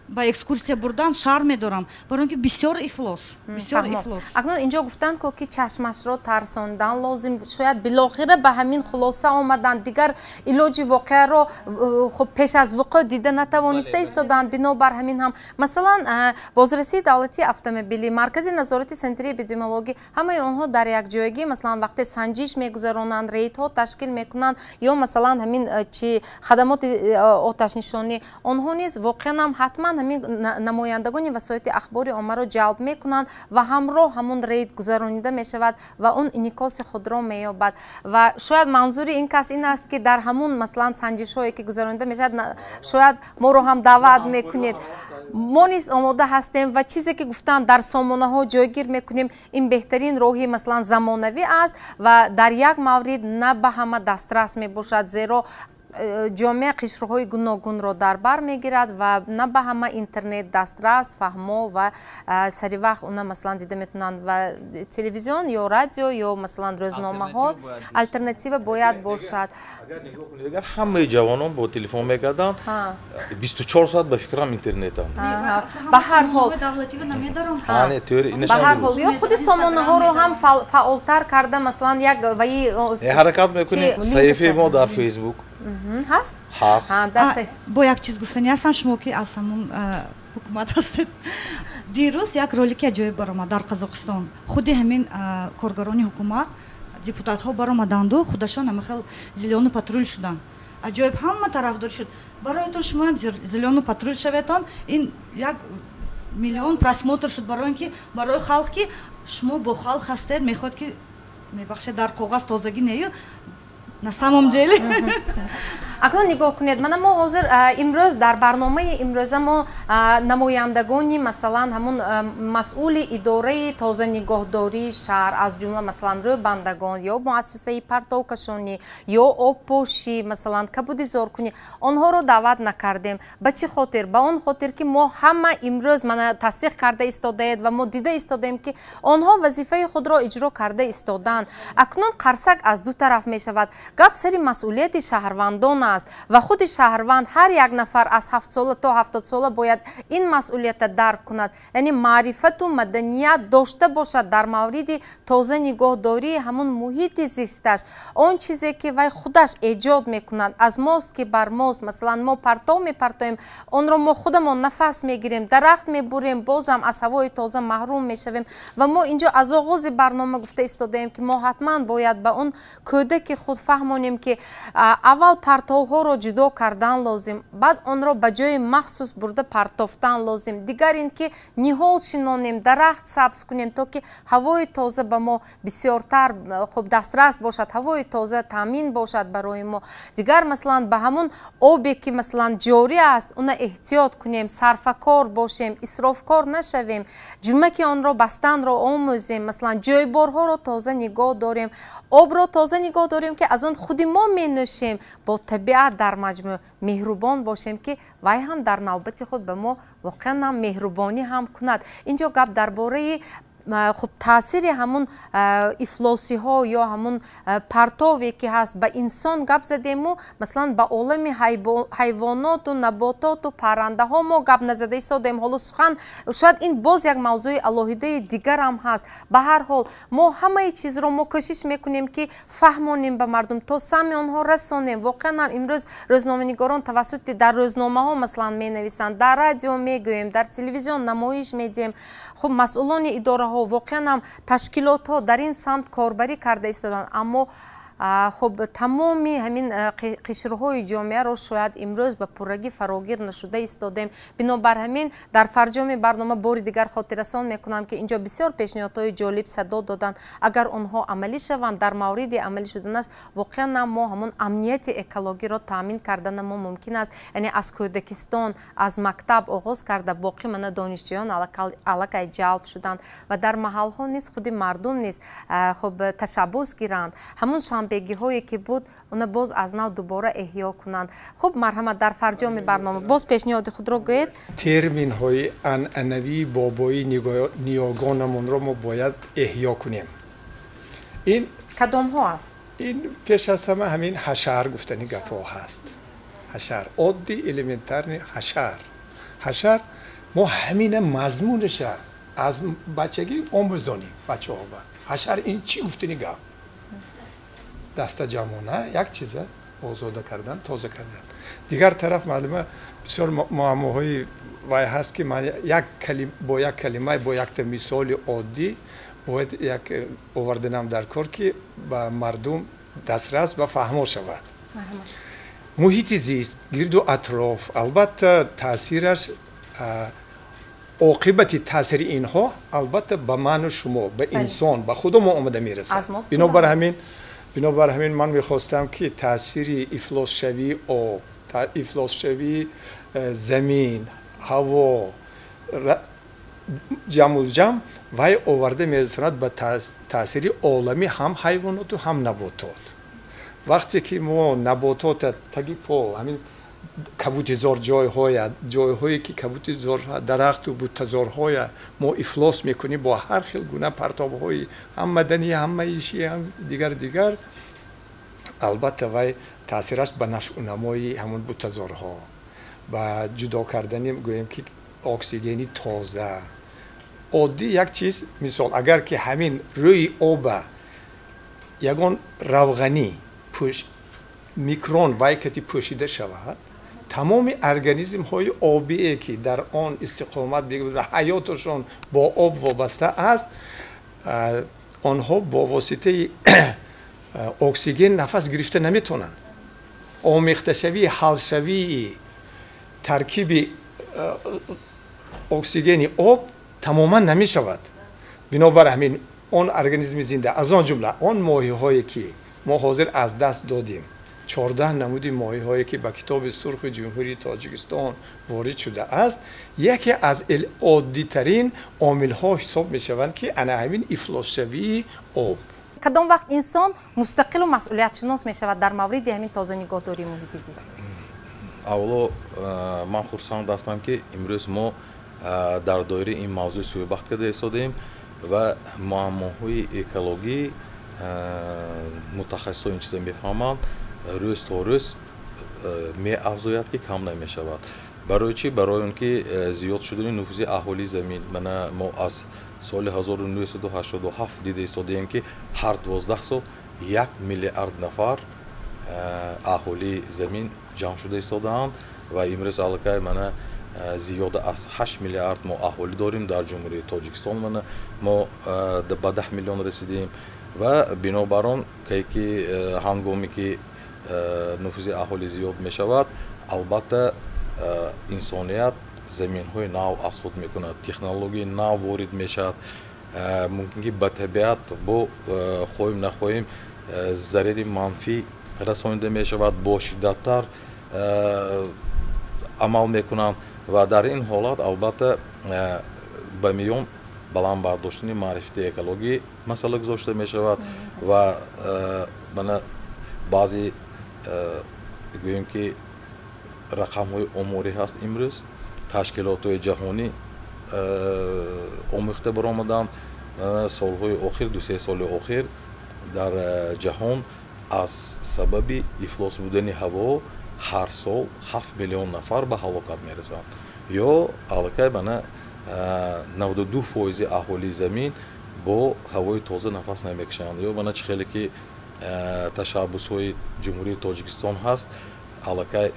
ба экскурсия бурдан шарм медорам, барои он ки бисёр ифлос, бисёр ифлос. Акнун инҷо гуфтанд, ки чашмашро тарсондан лозим. Шояд билохира ба ҳамин хулоса омаданд, дигар илоҷи воқеаро хуб пеш аз вуқӯъ дида натавониста истоданд. Бинобар ҳамин ҳам масалан бозрасии давлатии автомобилӣ, маркази назорати санитарии эпидемиологӣ, ҳамаи онҳо дар якҷоягӣ масалан вақте санҷиш мегузаронанд, рейдҳо ташкил мекунанд ё масалан ҳамин чи хадамоти оташнишонӣ, онҳо низ воқеан ҳам ҳатман ҳамин намояндагони васоити ахбори оммаро ҷалб мекунанд ва ҳамроҳ ҳамун рейд гузаронида мешавад ва он инъикоси худро меёбад. Ва шояд манзури ин кас ин аст, ки дар ҳамун масалан санҷишҳое ки гузаронида мешавад, шояд моро ҳам даъват мекунед. Мо низ омода ҳастем ва чизе ки гуфтанд дар сомонаҳо ҷойгир мекунем, ин беҳтарин роҳи масалан замонавӣ аст ва дар як маврид на ба ҳама дастрас мебошад, зеро ҷомеа қишрҳои гуногунро дар бар мегирад ва на ба ҳама интернет дастрас, фаҳмо ва сари вақт она масалан дида метавонанд ва телевизион ё радио ё масалан рӯзномаҳо алтернатива бояд бошад. Агар ҳамаи ҷавонон бо телефон мекарданд, 24 соат ба фикрам интернетанд. Ба ҳар ҳол ба ҳар ҳол ё худи сомонаҳоро ҳам фаъолтар карда, масалан як ваи ҳаракат мекунем. Саҳифаи мо дар Фейсбук ҳаст? Ҳаст. Бо як чиз гуфтани ҳастам, шумо ки аз ҳамун ҳукумат ҳастед. Дирӯз як ролики аҷоиб баромад дар Қазоқистон. Худи ҳамин коргарони ҳукумат, депутатҳо баромаданду худашон ҳама хел зелёный патруль шуданд. Аҷоиб, ҳама тарафдор шуд. Бароятон шумоам зелёный патруль шаветон, ин 1 миллион просмотр шуд, барои он ки барои халқ, ки шумо бо халқ ҳастед, мехоҳед ки мебахшед, дар коғаз тозагӣ нею на самом деле. Акнун нигоҳ кунед, мана мо ҳозир имрӯз дар барномаи имрӯза мо намояндагони масалан ҳамун масъули идораи тозанигоҳдории шаҳр, аз ҷумла масалан рӯбандагон ё муассисаи партовкашонӣ ё обпошӣ, масалан кабудизоркунӣ, онҳоро даъват накардем. Ба чӣ хотир? Ба он хотир ки мо ҳама имрӯз мана тасдиқ карда истодаед ва мо дида истодаем, ки онҳо вазифаи худро иҷро карда истоданд. Акнун қарсак аз ду тараф мешавад. Гап сари масъулияти шаҳрвандон аст ва худи шаҳрванд ҳар як нафар аз 7 сола то 70 сола бояд ин масъулията дарк кунад, яъне маърифату маданият дошта бошад дар мавриди тоза нигоҳдории ҳамун муҳити зисташ, он чизе ки вай худаш эҷод мекунад. Аз мост ки бар мост, масалан мо партов мепартоем, онро мо худамон нафас мегирем, дарахт мебурем, бозам аз ҳавои тоза маҳрум мешавем. Ва мо инҷо аз оғози барнома гуфта истодаем, ки мо ҳатман бояд ба он кӯдаки худ фаҳмонем, ки аввал партовҳоро ҷудо кардан лозим, баъд онро ба ҷои махсус бурда партофтан лозим, дигар ин ки ниҳол шинонем, дарахт сабз кунем, то ки ҳавои тоза ба мо бисёртар хуб дастрас бошад, ҳавои тоза таъмин бошад барои мо. Дигар масалан ба ҳамун обе ки масалан ҷорӣ аст, уна эҳтиёт кунем, сарфакор бошем, исрофкор нашавем, ҷумаки онро бастанро омӯзем, масалан ҷойборҳоро тоза нигоҳ дорем, обро тоза нигоҳ дорем, ки аз он худи мо менӯшем, бо табиат дар маҷмӯъ меҳрубон бошем, ки вай ҳам дар навбати худ ба мо воқеан ҳам меҳрубонӣ ҳам кунад. Инҷо гап дар бораи хуб таъсири ҳамун ифлосиҳо ё ҳамун партове ки ҳаст ба инсон гап задему, масалан ба олами ҳайвоноту набототу паррандаҳо мо гап назада истодаем. Ҳоло сухан шояд ин боз як мавзӯи алоҳидаи дигарам ҳаст. Ба ҳар ҳол мо ҳамаи чизро мо кӯшиш мекунем, ки фаҳмонем ба мардум, то самъи онҳо расонем. Воқеан ҳам имрӯз рӯзноманигорон тавассути дар рӯзномаҳо масалан менависанд, дар радио мегӯем, дар телевизион намоиш медиҳем. Хуб масъулони идораҳо воқеан ҳам ташкилотҳо дар ин самт корбарӣ карда истоданд, аммо Хуб, тамоми ҳамин қишрҳои ҷомеаро шояд имрӯз ба пуррагӣ фарогир нашуда истодем. Бинобар ҳамин дар фарҷоми барнома бори дигар хотиррасон мекунам, ки инҷо бисёр пешниҳодҳои ҷолиб садо доданд. Агар онҳо амалӣ шаванд, дар мавриди амалӣ шуданаш воқеан мо ҳамон амнияти экологиро таъмин кардана мо мумкин аст. Яъне аз кӯдакистон, аз мактаб оғоз карда боқӣ мана донишҷӯён аллакай ҷалб шуданд ва дар маҳалҳо низ худи мардум низ хуб ташаббус гиранд, ҳамон шанбегиҳое ки буд, она боз аз нав дубора эҳё кунанд. Хуб, марҳамат, дар фарҷоми барнома боз пешниҳоди худро гӯед. Терминҳои анъанавии бобоии ниёгонамонро мо бояд эҳё кунем. Ин кадомҳо аст? Ин пеш аз ҳама ҳамин ҳашар гуфтани гапҳо ҳаст. Ҳашар, оддӣ, элементарни ҳашар. Ҳашар мо ҳамина мазмунаша аз бачагӣ омӯзонем бачаҳо. Ҳашар ин чӣ гуфтани гап? Дастаҷамъона як чиза озода кардан, тоза кардан. Дигар тараф маълума бисёр муаммоҳои вай ҳаст, ки ман бо як калима, бо якта мисоли оддӣ бояд як оварданам дар кор, ки ба мардум дастрас ва фаҳмо шавад. Муҳити зист, гирду атроф, албатта таъсираш, оқибати таъсири инҳо албатта ба ману шумо, ба инсон, ба худо мо омада мерасад. Бинобар ҳамин ман мехостам, ки таъсири ифлосшавии об, ифлосшавии замин, ҳаво, ҷамъулҷамъ вай оварда мерасонад ба таъсири оламӣ ҳам ҳайвоноту ҳам наботот. Вақте ки мо наботота таги пол, ҳамин кабутизор ҷойҳоя, ҷойҳое ки кабутизор дарахту буттазорҳоя мо ифлос мекунем бо ҳар хел гуна партобҳои ҳам маданӣ, ҳам маишӣ, ҳам дигар дигар, албатта вай таъсираш ба нашъунамои ҳамон буттазорҳо, ба ҷудо кардани гӯем ки оксигени тоза. Оддӣ як чиз мисол, агар ки ҳамин рӯи оба ягон равғанӣ микрон вайкати пӯшида шавад, тамоми организмҳои обие, ки дар он истиқомат мекунанд, ҳаёташон бо об вобаста аст, онҳо бо воситаи оксиген нафас гирифта наметавонанд. Омехташавии, ҳалшавии таркиби оксигени об тамоман намешавад. Бинобар ҳамин он организми зинда, аз он ҷумла он моҳиҳое, ки мо ҳозир аз даст додем, 14 намуди моҳиҳое, ки ба китоби сурхи Ҷумҳурии Тоҷикистон ворид шудааст, яке аз оддитарин омилҳо ҳисоб мешаванд, ки ана ҳамин ифлосшавии об. Кадом вақт инсон мустақилу масъулиятшинос мешавад дар мавриди ҳамин тоза нигоҳдории муҳити зист? Аввало ман хурсанд ҳастам, ки имрӯз мо дар доираи ин мавзӯъ суҳбат карда истодаем ва муаммоҳои экологӣ мутахассисон ин чиза мефаҳманд, рӯз то рӯз меафзояд, ки кам намешавад. Барои чӣ? Барои он ки зиёд шудани нуфузи аҳолии замин. Мана мо аз соли 1987 дида истодаем, ки ҳар 12 сол 1 миллиард нафар аҳолии замин ҷамъ шуда истодаанд ва имрӯз аллакай мана зиёда аз 8 миллиард мо аҳолӣ дорем дар Ҷумҳурии Тоҷикистон. Мана мо ба 10 миллион расидем ва бинобар он ки ҳангоме ки нуфузи аҳолӣ зиёд мешавад, албатта инсоният заминҳои нав аз худ мекунад, технологияи нав ворид мешавад, мумкин ки ба табиат бо хоҳем нахоҳем зарари манфӣ расонида мешавад, бо шиддаттар амал мекунанд ва дар ин ҳолат албатта ба миён баланд бардоштани маърифати экологӣ масъала гузошта мешавад ва мана баъзе гӯем ки рақамҳои оморӣ ҳаст. Имрӯз ташкилотҳои ҷаҳонӣ омӯхта баромаданд. Солҳои охир, 2-3 соли охир дар ҷаҳон аз сабаби ифлос будани ҳаво ҳар сол 7 миллион нафар ба ҳалокат мерасанд. Ё аллакай мана 92% аҳолии замин бо ҳавои тоза нафас намекашанд. Ё мана чӣ хеле ки ташаббусҳои Ҷумҳурии Тоҷикистон ҳаст, аллакай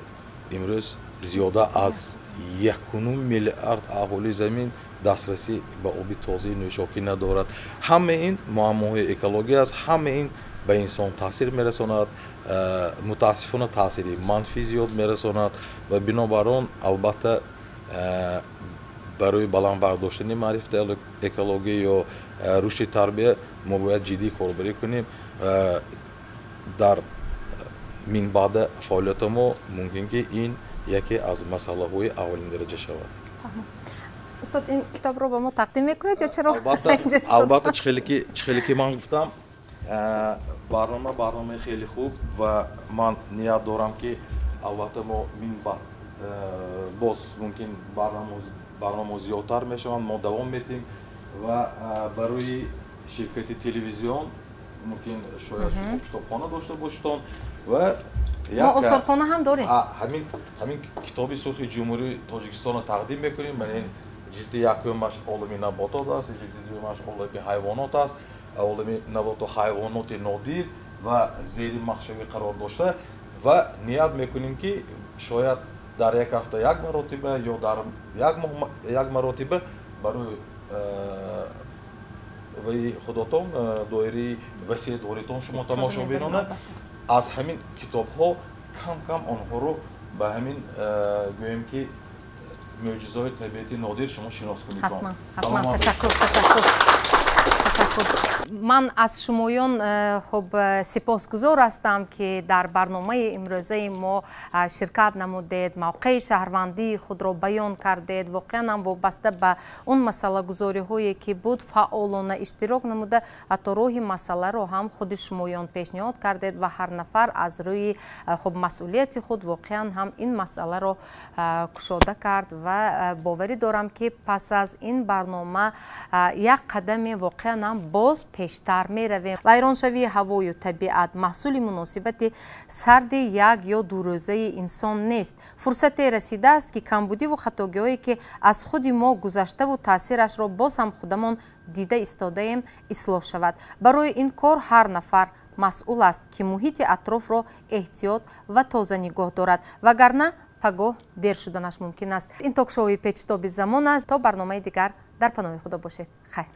имрӯз зиёда аз 1,5 миллиард аҳолии замин дастрасӣ ба оби тозаи нӯшокӣ надорад. Ҳамаи ин муаммоҳои экологӣ аст, ҳамаи ин ба инсон таъсир мерасонад, мутаассифона таъсири манфӣ зиёд мерасонад ва бинобар он албатта барои баланд бардоштани маърифати экологӣ ё рушди тарбия мо бояд ҷиддӣ корбарӣ кунем. Дар минбаъда фаъолияти мо мумкин ки ин яке аз масъалаҳои аввалин дараҷа шавад. Устод, ин китобро ба мо тақдим мекунед ё чаро? Албатта, чӣ хеле ки ман гуфтам, барнома барномаи хеле хуб ва ман ният дорам, ки албатта мо минбаъд боз мумкин барномаҳо зиёдтар мешаванд, мо давом метиҳем ва барои ширкати телевизион мумкин шояд шумо китобхона дошта бошедон ва мо осорхона ҳам дорем. Ҳамин китоби сурхи Ҷумҳурии Тоҷикистонро тақдим мекунем. Мана ин ҷилди якумаш олами наботот аст, ҷилди дуюмаш олами ҳайвонот аст, олами наботу ҳайвоноти нодир ва зери махшавӣ қарор дошта ва ният мекунем, ки шояд дар як ҳафта як маротиба ё дар як моҳ як маротиба барои ваи худотон доираи васеъ доритон шумо тамошобинона аз ҳамин китобҳо кам кам онҳоро ба ҳамин гӯем ки мӯъҷизаҳои табиати нодир шумо шинос кунед. Ҳатман, ташаккур, ташаккур, ташаккур. Ман аз шумоён хуб сипосгузор ҳастам, ки дар барномаи имрӯзаи мо ширкат намудед, мавқеи шаҳрвандии худро баён кардед, воқеан ҳам вобаста ба он масъалагузориҳое ки буд фаъолона иштирок намуда, ҳатто роҳи масъаларо ҳам худи шумоён пешниҳод кардед ва ҳар нафар аз рӯи хуб масъулияти худ воқеан ҳам ин масъаларо кушода кард ва боварӣ дорам, ки пас аз ин барнома як қадаме воқеан ҳам боз пештар меравем. Вайроншавии ҳавою табиат маҳсули муносибати сарди як ё дурӯзаи инсон нест. Фурсате расидааст, ки камбудиву хатогиҳое ки аз худи мо гузаштаву таъсирашро боз ҳам худамон дида истодаем, ислоҳ шавад. Барои ин кор ҳар нафар масъул аст, ки муҳити атрофро эҳтиёт ва тоза нигоҳ дорад, вагарна пагоҳ дер шуданаш мумкин аст. Ин ток-шоуи Печитоби замон аст. То барномаи дигар дар паноҳи Худо бошед. Хайр.